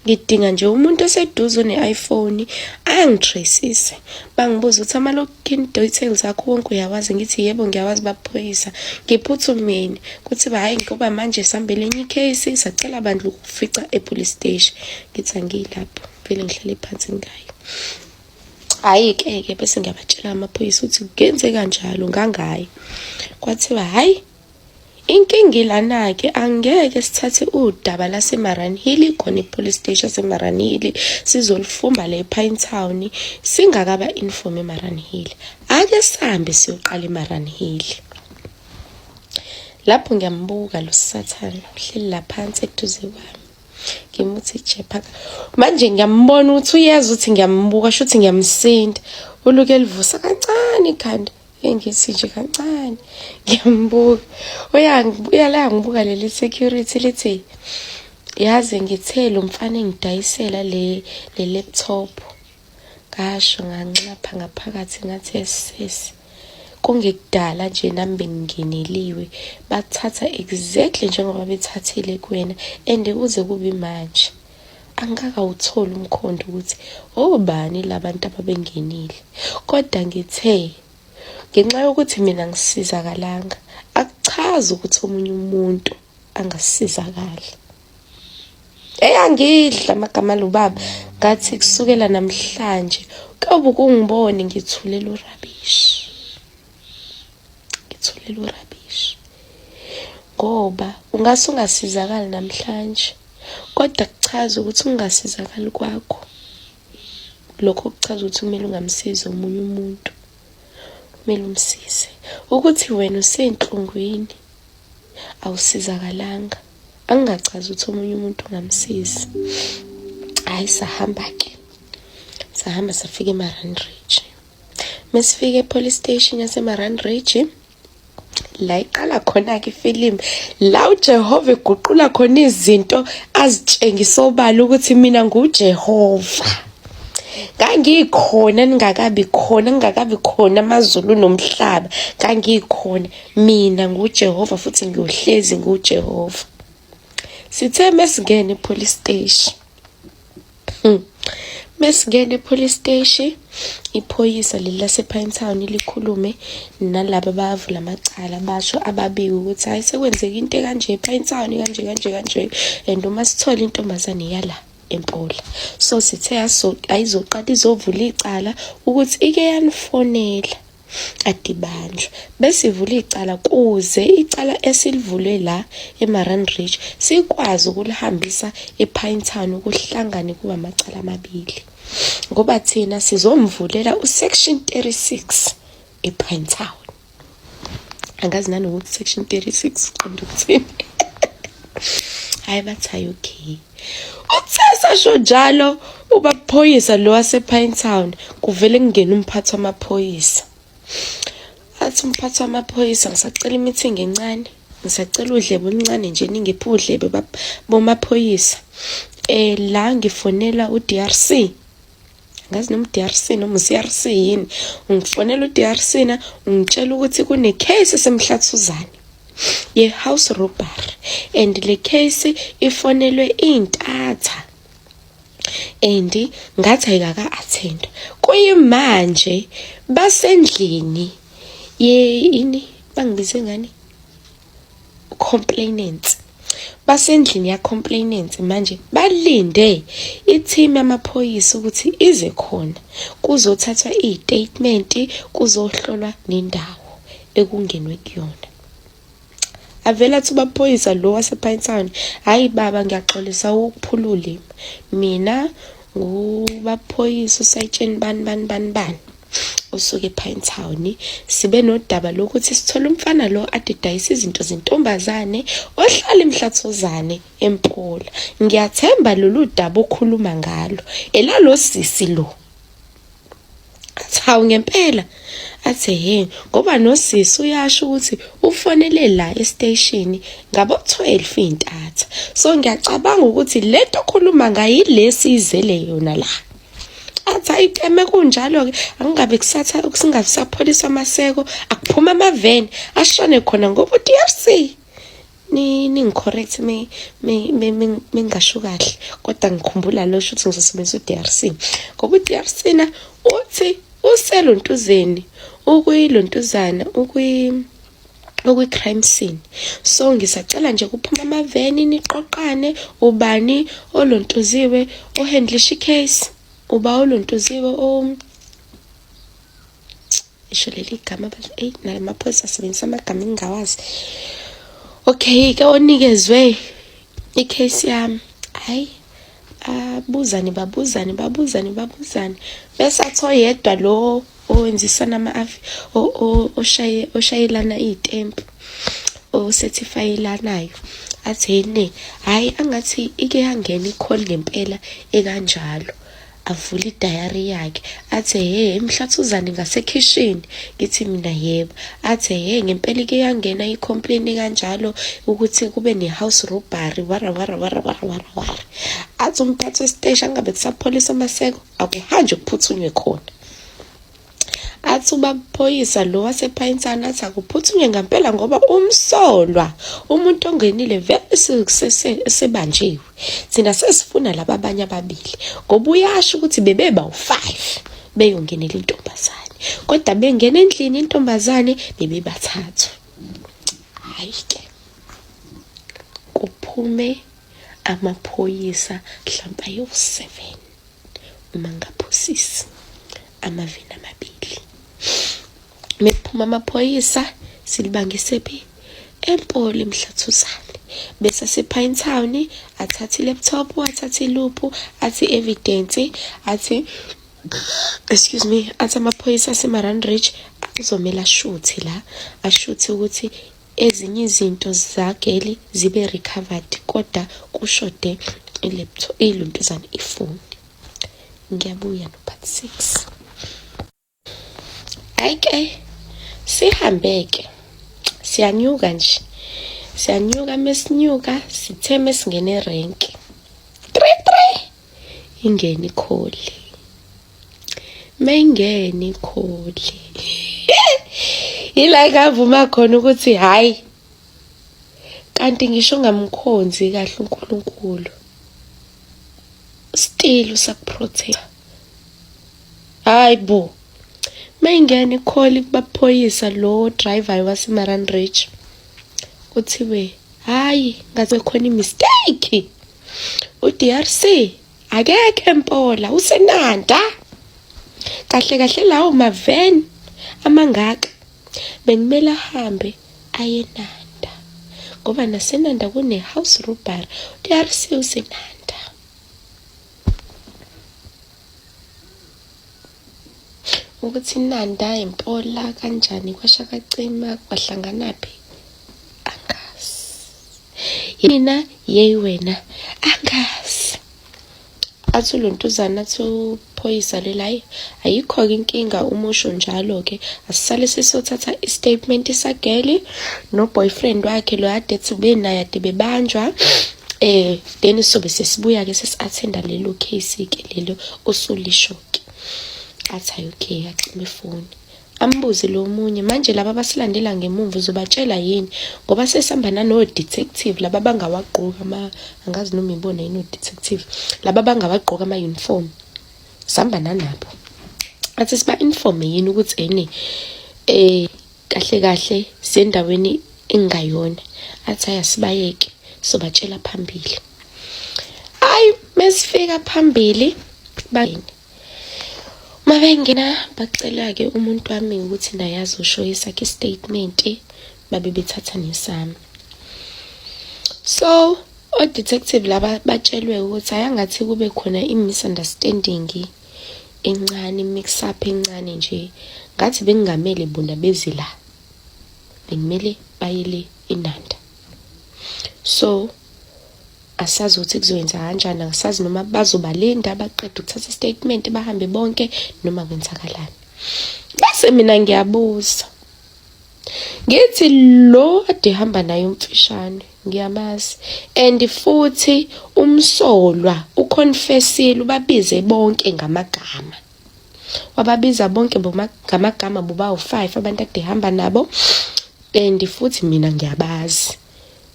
ngidinga nje umuntu oseduze one-iphone angitracise bangibuza ukuthi ama-login details akho wonke uyawazi ngithi yebo ngiyawazi baphoyisa ngiphuthumeni kuthiwa hhayi ngoba manje sihambele enye ikheyisi sacela bandla ukufica e-police station ngithi angiyilapho vele ngihlale phansi ngayo hhayi-ke ke bese ngiyabatshela amaphoyisa ukuthi kungenze kanjalo ngangayi kwathiwa hhayi Inkinga ilana-ke angeke sithathe udaba laseMaranhili ikhona i-police station yaseMaranhili sizolifumba le ePinetown singakaba inform eMaranhili ake sihambe siyoqala eMaranhili lapho ngiyambuka lo sathane uhleli la phansi eduze kwami ngimuthi jepha manje ngiyambona ukuthi uyeza ukuthi ngiyambuka shuthi ngiyamsinda uluke elivusa kancane ikhanda engithi nje kancane ngiyambuka uyalangibuka leli security lithi yazi ngithe lo mfana engidayisela le le laptop ngasho nganxapha ngaphakathi ngathi esesi kungekudala nje nami bengingeneliwe bathatha exactly njengoba bethathile kuwena and kuze kube manje angikakawutholi umkhondo ukuthi obani labantu ababengenile kodwa ngithe ngenxa yokuthi mina ngisizakalanga akuchazi ukuthi omunye umuntu angasizakali eyangidla amagama lobaba ngathi kusukela namhlanje kuyobe kungibone ngithulela urabishi ngithulela urabishi ngoba ungase ungasizakali namhlanje kodwa kuchaza ukuthi ungasizakali kwakho lokho kuchaza ukuthi kumele ungamsizi omunye umuntu kumele umsize ukuthi wena usenhlungwini awusizakalanga angingachazi ukuthi omunye umuntu ungamsizi hhayi sahamba-ke sahamba safika emarand ridge mesifika epolice station yasemarand ridge la iqala khona-ke ifilimu la ujehova eguqula khona izinto azitshengisa obala ukuthi mina ngujehova ngangikhona ningakabi khona ngingakabi khona amazulu nomhlaba ngangikhona mina ngujehova futhi ngiyohlezi ngujehova sithe mesingene epolice station Mesingena e-police station, iphoyisa leli lase-Pinetown likhulume nalaba abavula amacala basho ababiki ukuthi hhayi sekwenzeka into ekanje e-Pinetown kanje kanje kanje and uma sithola intombazane yala. eMpola. So sithe ayizoqala izovula icala ukuthi ike yanifonela adibanjwa bese ivula icala kuze icala esilivule la eMaran Ridge sikwazi ukulihambisa ePinetown kuhlangane kuba amacala amabili ngoba thina sizomvulela usection 36 ePinetown. Angazi nanokuthi section 36 uqonda ukuthini. Hayi, bathi hayi, okay. Uthe sasho njalo ubaphoyisa lo wasePinetown, kuvele kungena umphathi wamaphoyisa. Athi umphathi wamaphoyisa, "Ngisacela i-meeting encane, ngisacela udlebe oluncane nje, ningiphe udlebe bomaphoyisa. La ngifonela u-DRC, ngazi noma u-DRC noma u-CRC yini, ungifonela u-DRC na ungitshela ukuthi kune-case esemhlathuzane ye-house robbery and le case ifonelwe intatha and ngathi ayikaka-attendwa, kuyimanje basendlini ye ini bangibize ngani, complainants, basendlini ya-complainants manje, balinde i-team yamaphoyisa ukuthi ize khona kuzothathwa iy'statement, kuzohlolwa nendawo ekungenwe kuyona." Avele athi ubaphoyisa lo wasePinetown, "Hhayi baba, ngiyaxolisa ukuphula ulimi, mina ngubaphoyisa usayitsheni bani bani bani bani usuke ePinetown. Sibe nodaba lokuthi sithole umfana lo ade dayisa izinto zentombazane ohlala emhlathuzane eMpola. Ngiyathemba lolu daba okhuluma ngalo elalo sisi lo." Athi, "Hawu, ngempela?" Athi, "He, ngoba nosisi uyasho ukuthi ufonele la estation ngabo 12 intatha, so ngiyacabanga ukuthi lento okhuluma ngayo ilesi izele yona la." Athi, "Hayi keme, kunjalo-ke angingabe kusatha singabe sapholiswa amaseko, akuphuma amaveni ashone khona ngoba u-DRC, ningi-correct mingasho kahle, kodwa ngikhumbula lo shuthi ngizosebenzisa u-DRC ngoba u-DRC na uthi uselontuzeni ukuyilontuzana ukwi-crime scene, so ngisacela nje kuphuma amaveni niqoqane, ubani olontuziwe ohandlisha i-case, uba olontuziwe o isho leli gama, eyi, nalamaphoyisa asebenzisa amagama engingawazi. Okay-ke, onikezwe i-case yami." Hhayi, abuzane, babuzane, babuzane, babuzane, bese athi oyedwa lo owenzisana oshayelana iy'tempu, ocertifyelanayo, athi, "Hene, hhayi, angathi ike yangena i-call ngempela ekanjalo." Avule idayari yakhe, athi, "He, emhlathuzane ngasekhishini?" Ngithi mina, "Yebo." Athi, "He, ngempela ike yangena i-complaint kanjalo ukuthi kube ne-house robbery, wara wara wara wara wara wara." Athi umphathi wesiteshi angabe kusapholisa amaseko, akuhanjwe kuphuthunywe khona. Athi ubaphoyisa lo wasePinetown, athi akuphuthunywe ngempela ngoba umsolwa, umuntu ongenile, vele sebanjiwe, thina sesifuna laba abanye ababili ngoba uyasho ukuthi bebeba u-5 beyongenela intombazane, kodwa bengena endlini intombazane bebebathathu. Hhayi-ke, kuphume amaphoyisa mhlawumpe ayo-7 uma ngingaphosisi, amaveni amabili. Mekuphuma amaphoyisa, silibangise phi? eMpola emhlathuzane. Bese sePinetown athathe i-laptop, athathe iluphu, athi evidence, athi, excuse me, athi amaphoyisa aseMaran Ridge kuzomele ashuthe la, ashuthe ukuthi ezinye izinto zageli zibe recovered, kodwa kushode i-laptop, iluntuzana, ifoni. Ngiyabuya no-part 6. Hhayi-ke, sihambe-ke, siyanyuka nje, siyanyuka. Mesinyuka, sithe mesingena erenki, 3 3, ingene i-call. Mayingena i-call, ila ngavuma khona ukuthi hhayi, kanti ngisho ungamkhonzi kahle uNkulunkulu, still usakuprotect. Hayi bo, mayingena i-call kubaphoyisa lo driver waseMaran Ridge, kuthiwe hhayi, ngaze khona i-mistake, u-DRC Akekho eMpola, useNanda. Kahle kahle lawo maveni amangaka bekumele ahambe ayeNanda ngoba naseNanda kune-house robbery, uTRC useNanda. Ukuthi iNanda iMpola kanjani kwasha kwacima kwahlanganaphi angazi. Yina yeyi wena angazi. Athi ulontuzana athi uphoyisa leli hayi ayikho-ke inkinga uma usho njalo-ke asisale sesiyothatha i-statement sageli no-boyfriend wakhe lo ade ethi ubenaye ade bebanjwa eh then sobe sesibuya-ke sesi-athenda lelo case-ke lelo osulisho-ke. Athi hayi okay acime ifoni. Ambuze lo munye manje laba abasilandela ngemumva uzobatshela yini ngoba sesihamba nano-detective laba abangawagqoki ama angazi noma ibona yini o-detective laba abangawagqoki ama-uniform sihamba nanabo athi siba-informe yini ukuthi ene eh kahle kahle siyendaweni engayona athi hhayi asibayeke sobatshela phambili. Hhayi mesifika phambili bangene Uma bengena bacela-ke umuntu wami ukuthi naye azosho esakhe isitatimende babe bethatha nesami. So o-detective laba batshelwe ukuthi hhayi angathi kube khona i-misunderstanding encane, i-mix up encane nje. Ngathi bekungamele bona beze la, bekumele baye le eNanda. So asazi ukuthi kuzoyenza kanjani, angisazi noma bazobalinda baqede ukuthatha istatement bahambe bonke noma kwenzakalani. Bese mina ngiyabuza ngithi lo ade hamba naye umfishane ngiyamazi and futhi umsolwa uconfessile ubabize bonke ngamagama wababiza bonke ngamagama bobawu-five abantu ade hamba nabo and futhi mina ngiyabazi.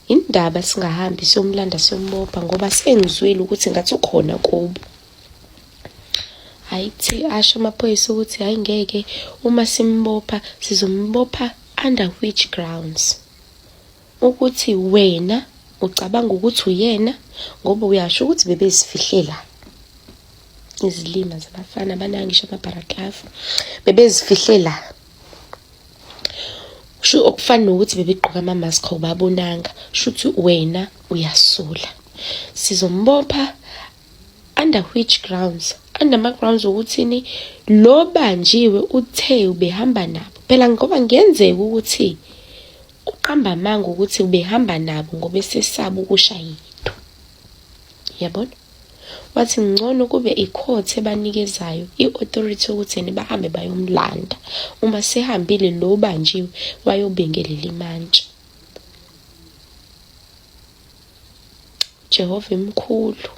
Indaba singahambi siyomlanda siyombopha ngoba sengizwile ukuthi ngathi ukhona kubo. Hayi kuthi asho amaphoyisa ukuthi hayi ngeke uma simbopha sizombopha under which grounds? Ukuthi wena ucabanga ukuthi uyena ngoba uyasho ukuthi bebezifihlela izilima zabafana abanayo ngisho amabharaklavu bebezifihlela. Sho okufana nokuthi bebegqoka ama-mask awubabonanga shuthi wena uyasula. Sizombopha under which grounds? Under ama-grounds okuthini lo banjiwe uthe ubehamba nabo phela ngoba kungenzeka ukuthi uqamba amanga ukuthi ubehamba nabo ngoba esesaba ukushaya into yabona. Wathi ngcono kube i-court ebanikezayo i-authority yokuthi yena bahambe bayomlanda uma sehambile lo banjiwe wayobingelela imantshi. Jehova emkhulu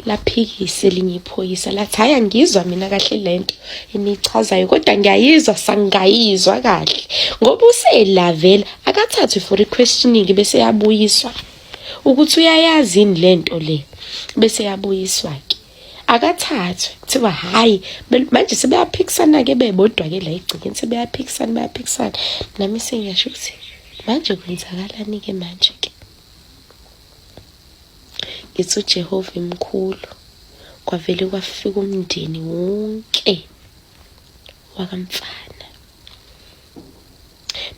laphikisa elinye iphoyisa lathi hhayi angizwa mina kahle le nto eniyichazayo kodwa ngiyayizwa sangayizwa kahle ngoba uselavela akathathwe for i-questioning bese yabuyiswa ukuthi uyayazi yini le nto le bese yabuyiswa-ke akathathwe kuthiwa hhayi manje sebeyaphikisana-ke bebodwa-ke la egcekeni sebeyaphikisana bayaphikisana nami sengiyasho ukuthi manje kwenzakalani-ke manje-ke ngithi uJehova emkhulu kwavele kwafika umndeni wonke wakamfana.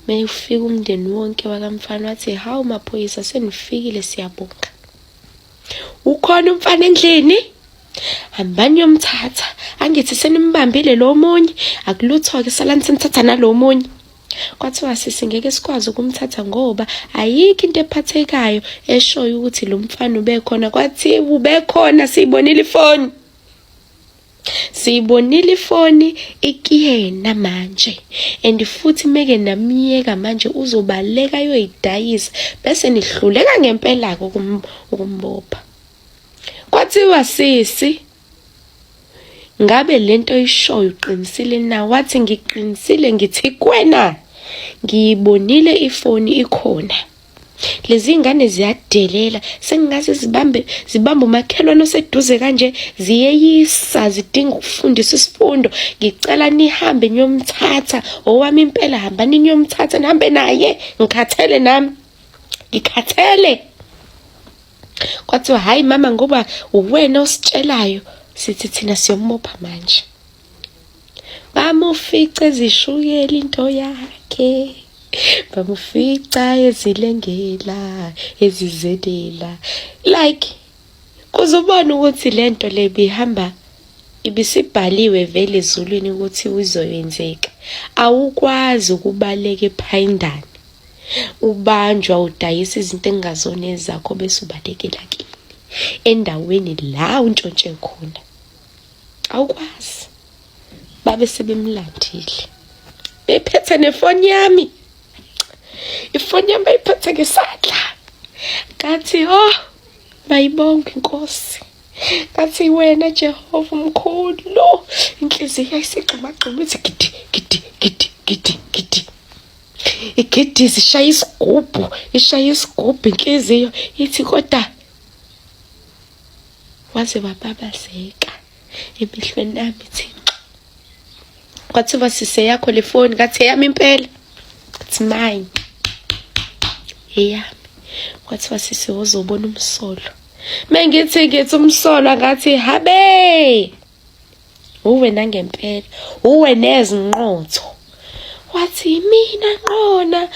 Mewufika umndeni wonke wakamfana wathi hawu maphoyisa senifikile siyabonga. Ukhona umfana endlini? Hambani yomthatha. Angithi senimbambile lo munye, akulutho-ke salani senithatha nalo munye. Kwathiwa sisi ngeke sikwazi ukumthatha ngoba ayikho into ephathekayo eshoyo ukuthi lo mfana ubekhona. Kwathiwa ubekhona siyibonile ifoni. Siyibonile ifoni ikuyena manje and futhi meke namyeka manje uzobaleka ayoyidayisa bese nihluleka ngempela-ke ukumbopha. Kwathiwa sisi ngabe lento oyishoyo uqinisile na? Wathi ngiqinisile ngithi kuwena ngiyibonile ifoni ikhona. Lezi ngane ziyadelela sengingaze zibambe zibambe umakhelwane oseduze kanje ziyeyisa zidinga ukufundiswa isifundo ngicela nihambe niyomthatha owami impela hambani niyomthatha nihambe naye ngikhathele nami ngikhathele. Kwathiwa hhayi mama ngoba uwena ositshelayo, sithi thina siyombopha manje. Bamufica ezishukela into yakhe, bamufica ezilengela, ezizelela. Like kuze ubone ukuthi le nto le ibihamba ibisibhaliwe vele ezulwini ukuthi uzoyenzeka. Awukwazi ukubaleka ephayindane ubanjwa udayisa izinto ekungazona ezakho bese ubalekela kini endaweni la untshontshe khona. Awukwazi. Babe sebemlandile bephethe nefoni yami, ifoni yami bayiphethe ngesandla. Ngathi oh mayibonge inkosi, ngathi wena Jehova umkhulu. Inhliziyo yayisigxumagxuma ithi gidi gidi gidi gidi gidi, igidiza ishaya isigubhu, ishaya isigubhu inhliziyo ithi kodwa waze wababazeka emehlweni ami Thixo. Kwathiwa sise yakho le foni, ngathi eyami impela, it's mine, eyami. Kwathiwa sise wozobona umsolo. Mengithi ngithi umsolo, ngathi habe uwe nangempela, uwe nezinqotho. Wathi mina nqona,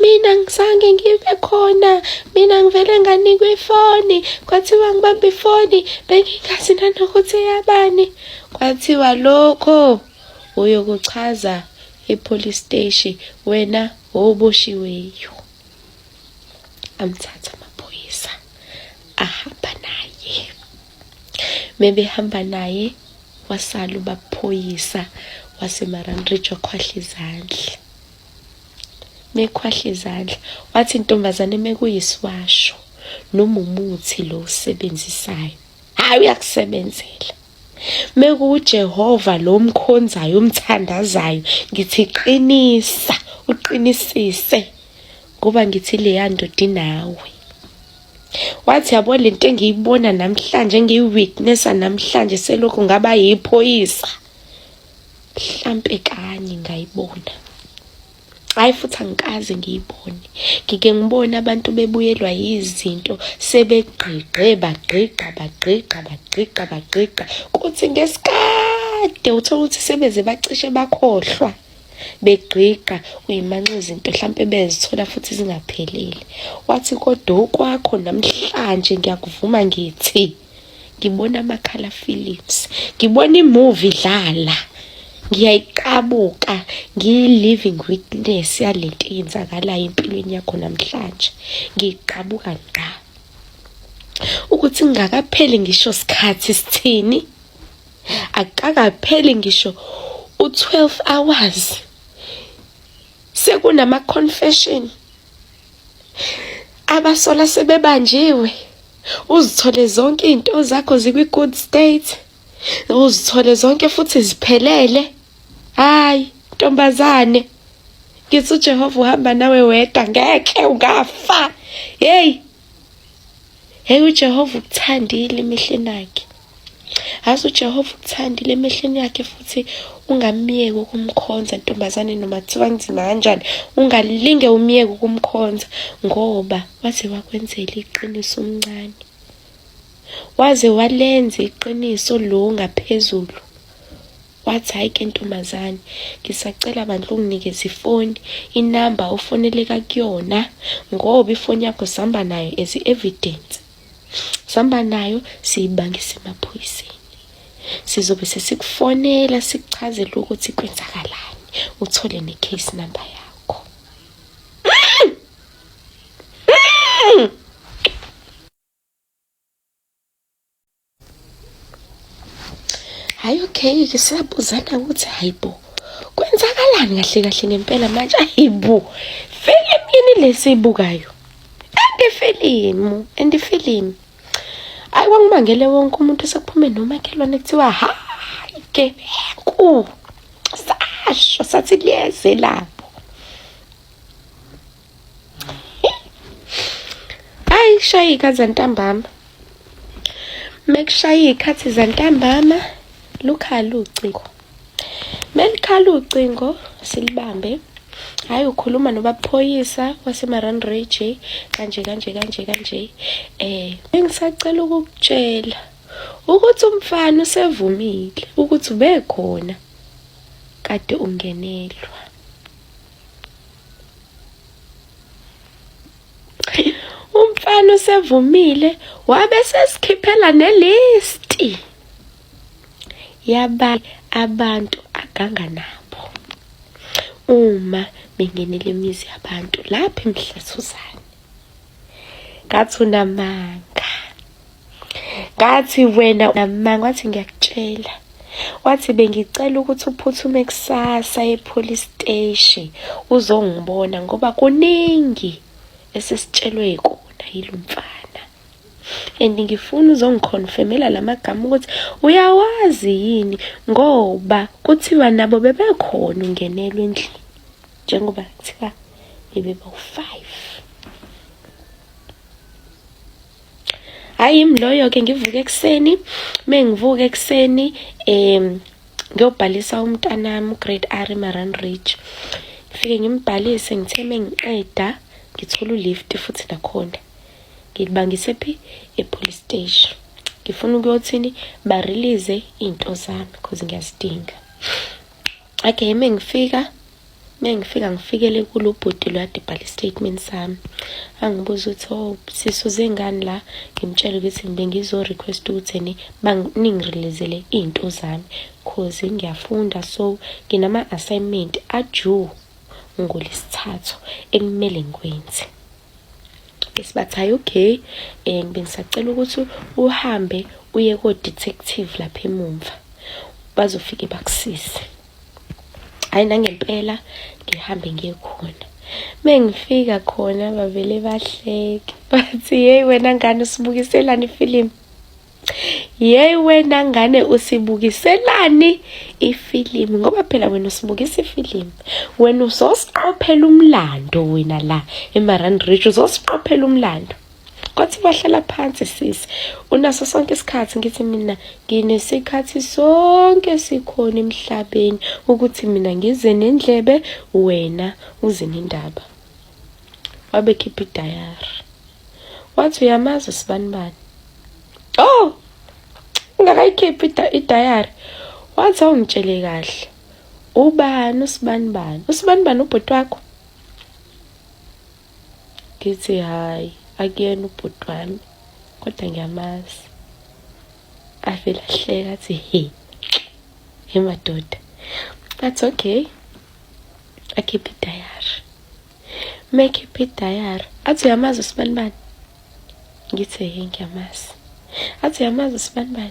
mina ngizange ngibe khona, mina ngivele nganikwa ifoni, kwathiwa ngibambe ifoni, bengingazi nanokuthi eyabani. Kwathiwa lokho uyokuchaza e-police station, wena oboshiweyo. Amthatha amaphoyisa ahamba naye. Mebehamba naye wasala ubaphoyisa waseMaranridge wakhwahla izandla. Mekhwahla izandla wathi intombazane mekuyisiwasho noma umuthi lo usebenzisayo, hayi uyakusebenzela. MekuwuJehova lo mkhonzayo umthandazayo, ngithi qinisa, uqinisise ngoba ngithi leya ndoda inawe. Wathi yabo lento engiyibona namhlanje, engiyiwitnessa namhlanje selokhu ngaba yiphoyisa, mhlampe kanye ngayibona. Hayi futhi angikaze ngiyibone. Ngike ngibone abantu bebuyelwa yizinto sebegqigqe bagqigqa bagqigqa bagqigqa bagqigqa, kuthi ngesikade uthole ukuthi sebeze bacishe bakhohlwa begqigqa uyimanxa izinto hlampe bezithola futhi zingaphelele. Wathi kodwa okwakho namhlanje ngiyakuvuma, ngithi ngibona amakhala films, ngibona imovie idlala, ngiyayiqabuka, ngiyi-living witness yalento eyenzakalayo empilweni yakho namhlanje. Ngiyiqabuka ngqa ukuthi ngingakapheli ngisho sikhathi sithini, akukakapheli ngisho u-12 hours sekunama-confession, abasola sebebanjiwe, uzithole zonke iy'nto zakho zikwi-good state, uzithole zonke futhi ziphelele. Hayi ntombazane, ngithi uJehova uhamba nawe wedwa, ngeke ungafa. Hey hey, uJehova ukuthandile emehlweni akhe. Azi uJehova ukuthandile emehlweni yakhe, futhi ungamyeki ukumkhonza ntombazane, noma kuthiwa kunzima kanjani, ungalinge umyeke ukumkhonza, ngoba waze wakwenzela iqiniso umncane, waze walenza iqiniso lo ngaphezulu. Wathi hhayi ke ntombazane, ngisacela bandla unginikeze ifoni, inamba ofoneleka kuyona, ngoba ifoni yakho sihamba nayo as i-evidence, sihamba nayo siyibangise emaphoyiseni, sizobe sesikufonela sikuchazele ukuthi kwenzakalani, uthole ne-case number yakho. Hayi okay ke siyabuzana ukuthi hayibo kwenzakalani kahle kahle ngempela manje, hayibo film yini lesiyibukayo, and ifilimu and ifilimu. Hayi kwangibangele wonke umuntu sekuphume nomakhelwane kuthiwa hayi gebengu, sasho sathi liyeze lapho. Hayi shaya iy'khathi zantambama, mekushaya iy'khathi zantambama lukhala ucingo, melikhala ucingo silibambe. Hayi, ukhuluma nobaphoyisa waseMaran Ridge kanje kanje kanje kanje. Bengisacela ukukutshela ukuthi umfana usevumile ukuthi ubekhona kade ungenelwa. Umfana usevumile wabe sesikhiphela nelisti yaba abantu aganga nabo uma bengenele imizi yabantu lapha eMhlathuzane. Ngathi unamanga, ngathi wena unamanga. Wathi ngiyakutshela, wathi bengicela ukuthi uphuthume kusasa e-police station uzongibona ngoba kuningi esesitshelwe kona yilo mfana, and ngifuna uzongiconfirmela lamagama ukuthi uyawazi yini, ngoba kuthiwa nabo bebekhona ungenelwe endlini njengoba kuthiwa bebebawu-5. Hayi, yimi loyo-ke. Ngivuke ekuseni, mengivuka ekuseni ngiyobhalisa umntanami ugrade R eMaran Ridge. Ngifike ngimbhalise, ngithe mengiqeda ngithola ulift futhi nakhona ngilibangise phi, e-police station. Ngifuna ukuyothini, barelease iy'nto zami because ngiyazidinga. Okay, mengifika ngifikele kulo bhuti lo ade bhala i-statement sami. Angibuza ukuthi, oh sisi, uze ngani la? Ngimtshela ukuthi bengizo-request ukuthi ene ningireleasele iy'nto zami cause ngiyafunda, so nginama-assignment a-due ngolesithathu ekumele ngikwenze. Bese bathi, hayi, okay, bengisacela ukuthi uhambe uye ko-detective lapha emumva, bazofike bakusize. Hhayi, nangempela ngihambe ngiye khona. Mengifika khona bavele bahleke, bathi, yeyi wena ngane, usibukiselani ifilimu? Yeyi wena ngane, usibukiselani ifilimu? Ngoba phela wena usibukisa ifilimu, wena uzosiqophela umlando wena la eMaran Ridge, uzosiqophela umlando. Kwathi bahlala phansi, sisi, unaso sonke isikhathi? Ngithi mina nginesikhathi sonke sikhona emhlabeni ukuthi mina ngize nendlebe, wena uze nendaba. Wabe khipha idayari, wathi uyamazi sibanibani. Oh, ungakayikhiphi idayari, wathi awungitshele kahle, ubani usibanibani? Usibanibani ubhuti wakho? Ngithi hayi, akuyena ubhuti wami, kodwa ngiyamazi. Avele ahleka, athi he he madoda. Athi okay, akhiphe idayari. Mekhiphe idayari, athi uyamazi usibanibani? Ngithi he, ngiyamazi. Athi uyamazi usibanibani?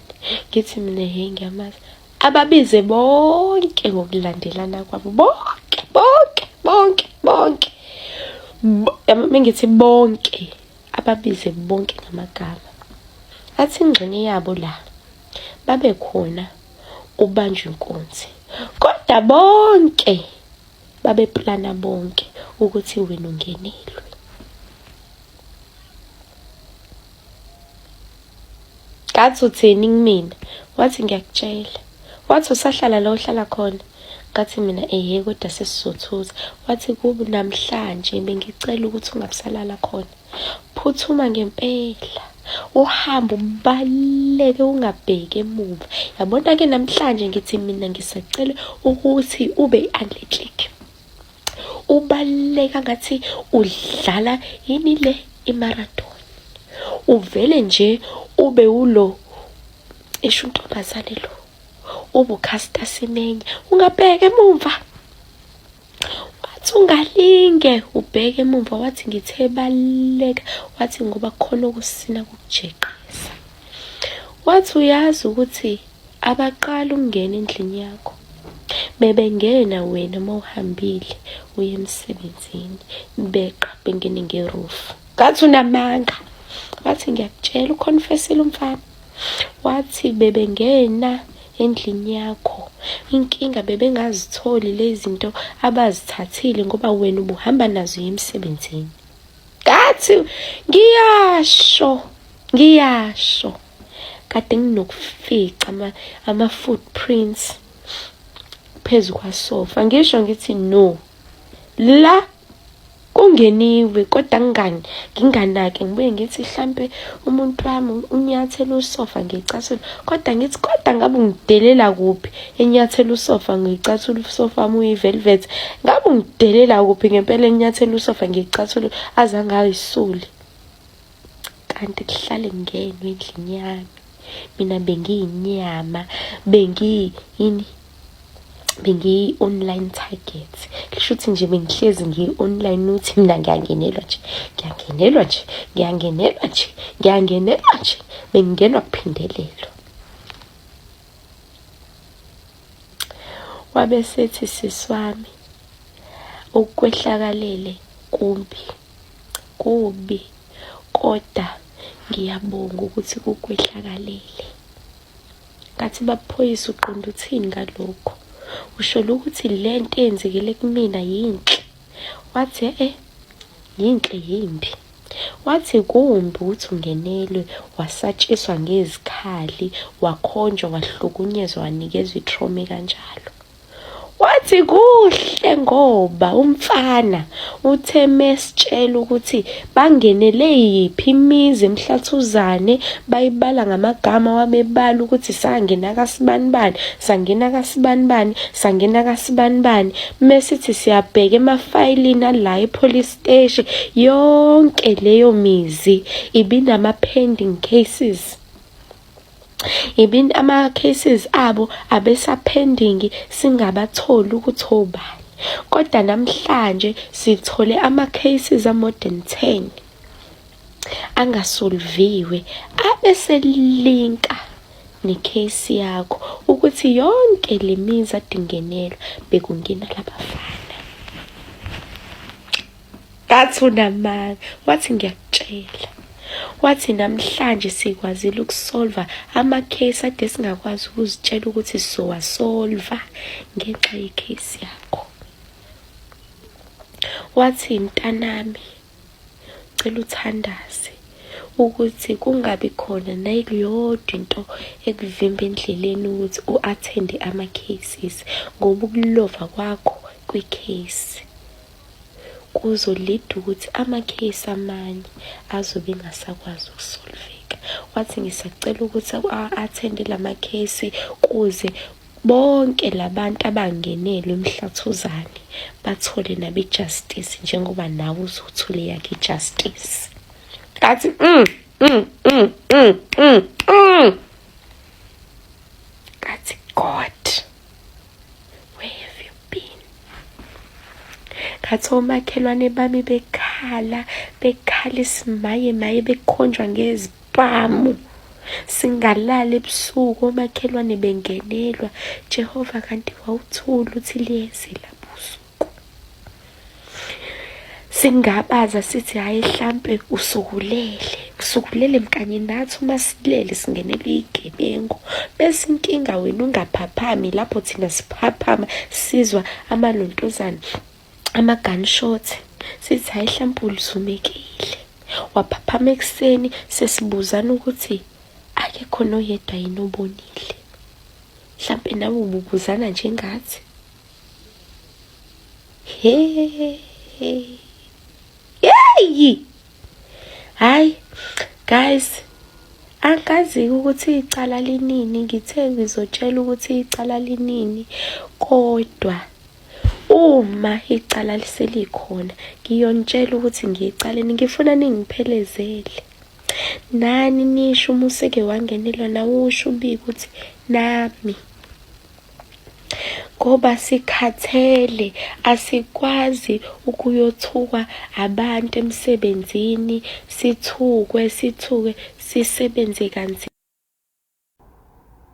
Ngithi mina he, ngiyamazi. Ababize bonke ngokulandelana kwabo, bonke bonke bonke bonke, mengithi bonke, ababize bonke ngamagama. Athi ingxenye yabo la babe khona ubanjwa inkunzi, kodwa bonke babeplana bonke ukuthi wena ungenelwe. Ngathi utheni kumina? Wathi ngiyakutshela. Wathi usahlala la ohlala khona? Ngathi mina ehe, kodwa sesizothuza. Wathi kubi namhlanje, bengicela ukuthi ungabusalala khona, phuthuma ngempela uhambe ubaleke, ungabheki emuva. Yabona-ke namhlanje ngithi mina ngisacela ukuthi ube i-athletic, ubaleka ngathi udlala yini le imarathon, uvele nje ube ulo isho untombazane lo ubuCaster Semenya, ungabheka emumva. Wathi ungalinge ubheke emumva. Wathi ngithe baleka. Wathi ngoba khona okusina kukujeqeza. Wathi uyazi ukuthi abaqala ukungena endlini yakho, bebengena wena uma uhambile uye emsebenzini, beqa bengene ngeroof. Ngathi unamanga. Wathi ngiyakutshela, uconfessile umfana. Wathi bebengena endlini yakho, inkinga bebengazitholi lezi zinto abazithathile ngoba wena ubuhamba nazo emsebenzini. Ngathi ngiyasho, ngiyasho, kade nginokufica ama-footprints phezu kwasofa. Ngisho ngithi no. La kungeniwe kodwa ngingani nginganaki ngibuye ngithi hlampe umuntu wami unyathela usofa ngicathulo kodwa ngithi kodwa ngabe ungidelela kuphi enyathela usofa ngicathulo usofa wami uyi-velvet ngabe ungidelela kuphi ngempela enyathela usofa ngicathulo aze angayisuli kanti kuhlale ngenwe endlini yami mina bengiyinyama bengiyini bengiyi-online target kusho ukuthi nje bengihlezi ngiyi-online uthi mina ngiyangenelwa nje ngiyangenelwa nje ngiyangenelwa nje ngiyangenelwa nje bengingenwa kuphindelelwa wabe sethi sisi wami okukwehlakalele kumbi kubi kodwa ngiyabonga ukuthi kukwehlakalele Ngathi baphoyisa uqonda uthini ngalokho? Usholo ukuthi le nto eyenzekile kumina yinhle. Wathi eh yinhle yimbi. Wathi kumbi ukuthi ungenelwe wasatshiswa ngezikhali wakhonjwa wahlukunyezwa wanikezwa i-trauma kanjalo. Wathi kuhle ngoba umfana uthe mesitshela ukuthi bangenele yiphi imizi emhlathuzane bayibala ngamagama wabebala ukuthi sangena kasibanibani sangena kasibanibani sangena kasibanibani mesithi siyabheka emafayilini ala epolice station yonke leyo mizi ibinama pending cases. Ibin ama cases abo abesapending singabatholi ukuthi obani. Kodwa namhlanje sithole ama cases a more than 10 angasolviwe abeselinka necase yakho ukuthi yonke le mizi adingenelwa bekungena labafana. Ngathi unamanga. Wathi ngiyakutshela. Wathi namhlanje sikwazile ukusolva ama-case ade singakwazi ukuzitshela ukuthi sizowasolva ngenxa ye-case yakho. Wathi mntanami cela uthandaze ukuthi kungabi khona nayiyodwa into ekuvimba endleleni ukuthi u-athende ama-cases ngoba ukulova kwakho kwi-case kuzolida ukuthi ama-case amanye azobe engasakwazi ukusolveka. Wathi ngisacela ukuthi a-athende lama-case kuze bonke labantu abangenelwe emhlathuzane bathole nabo i-justice njengoba nawe uzothole yakhe i-justice. Ngathi mm mm mm mm mm mm. Ngathi God where have you been ngathi omakhelwane bami bekhala bekhala isimaye maye bekhonjwa ngezibhamu singalala ebusuku omakhelwane bengenelwa Jehova kanti wawuthula uthi liyeze labusuku Singabaza sithi hhayi hlampe usukulele, usukulele mkanye nathi uma silele singenelwe iy'gebengu. Bese inkinga wena ungaphaphami lapho thina siphaphama sizwa amalontuzana, ama-gunshot. Sithi hhayi hlampe ulizumekile. Waphaphama ekuseni sesibuzana ukuthi akekho noyedwa yini obonile. Hlampe nawe ububuzana njengathi. Hey. Hey. Hayi guys, angazi ukuthi icala linini, ngithe ngizotshela ukuthi icala linini kodwa uma icala liselikhona ngiyonitshela ukuthi ngiyicaleni ngifuna ningiphelezele. Nani nisho uma useke wangenelwa nawe usho ubike ukuthi nami ngoba sikhathele asikwazi ukuyothukwa abantu emsebenzini sithukwe sithuke sisebenze kanzima.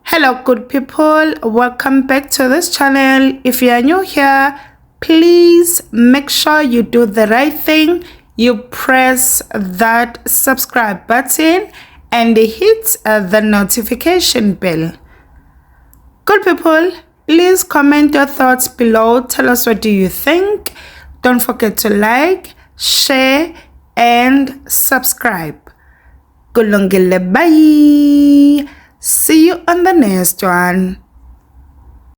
Hello good people, welcome back to this channel. If you are new here, please make sure you do the right thing. You press that subscribe button and hit the notification bell. Good people, please comment your thoughts below. Tell us what do you think. Don't forget to like, share and subscribe. Kulungile, bye. See you on the next one.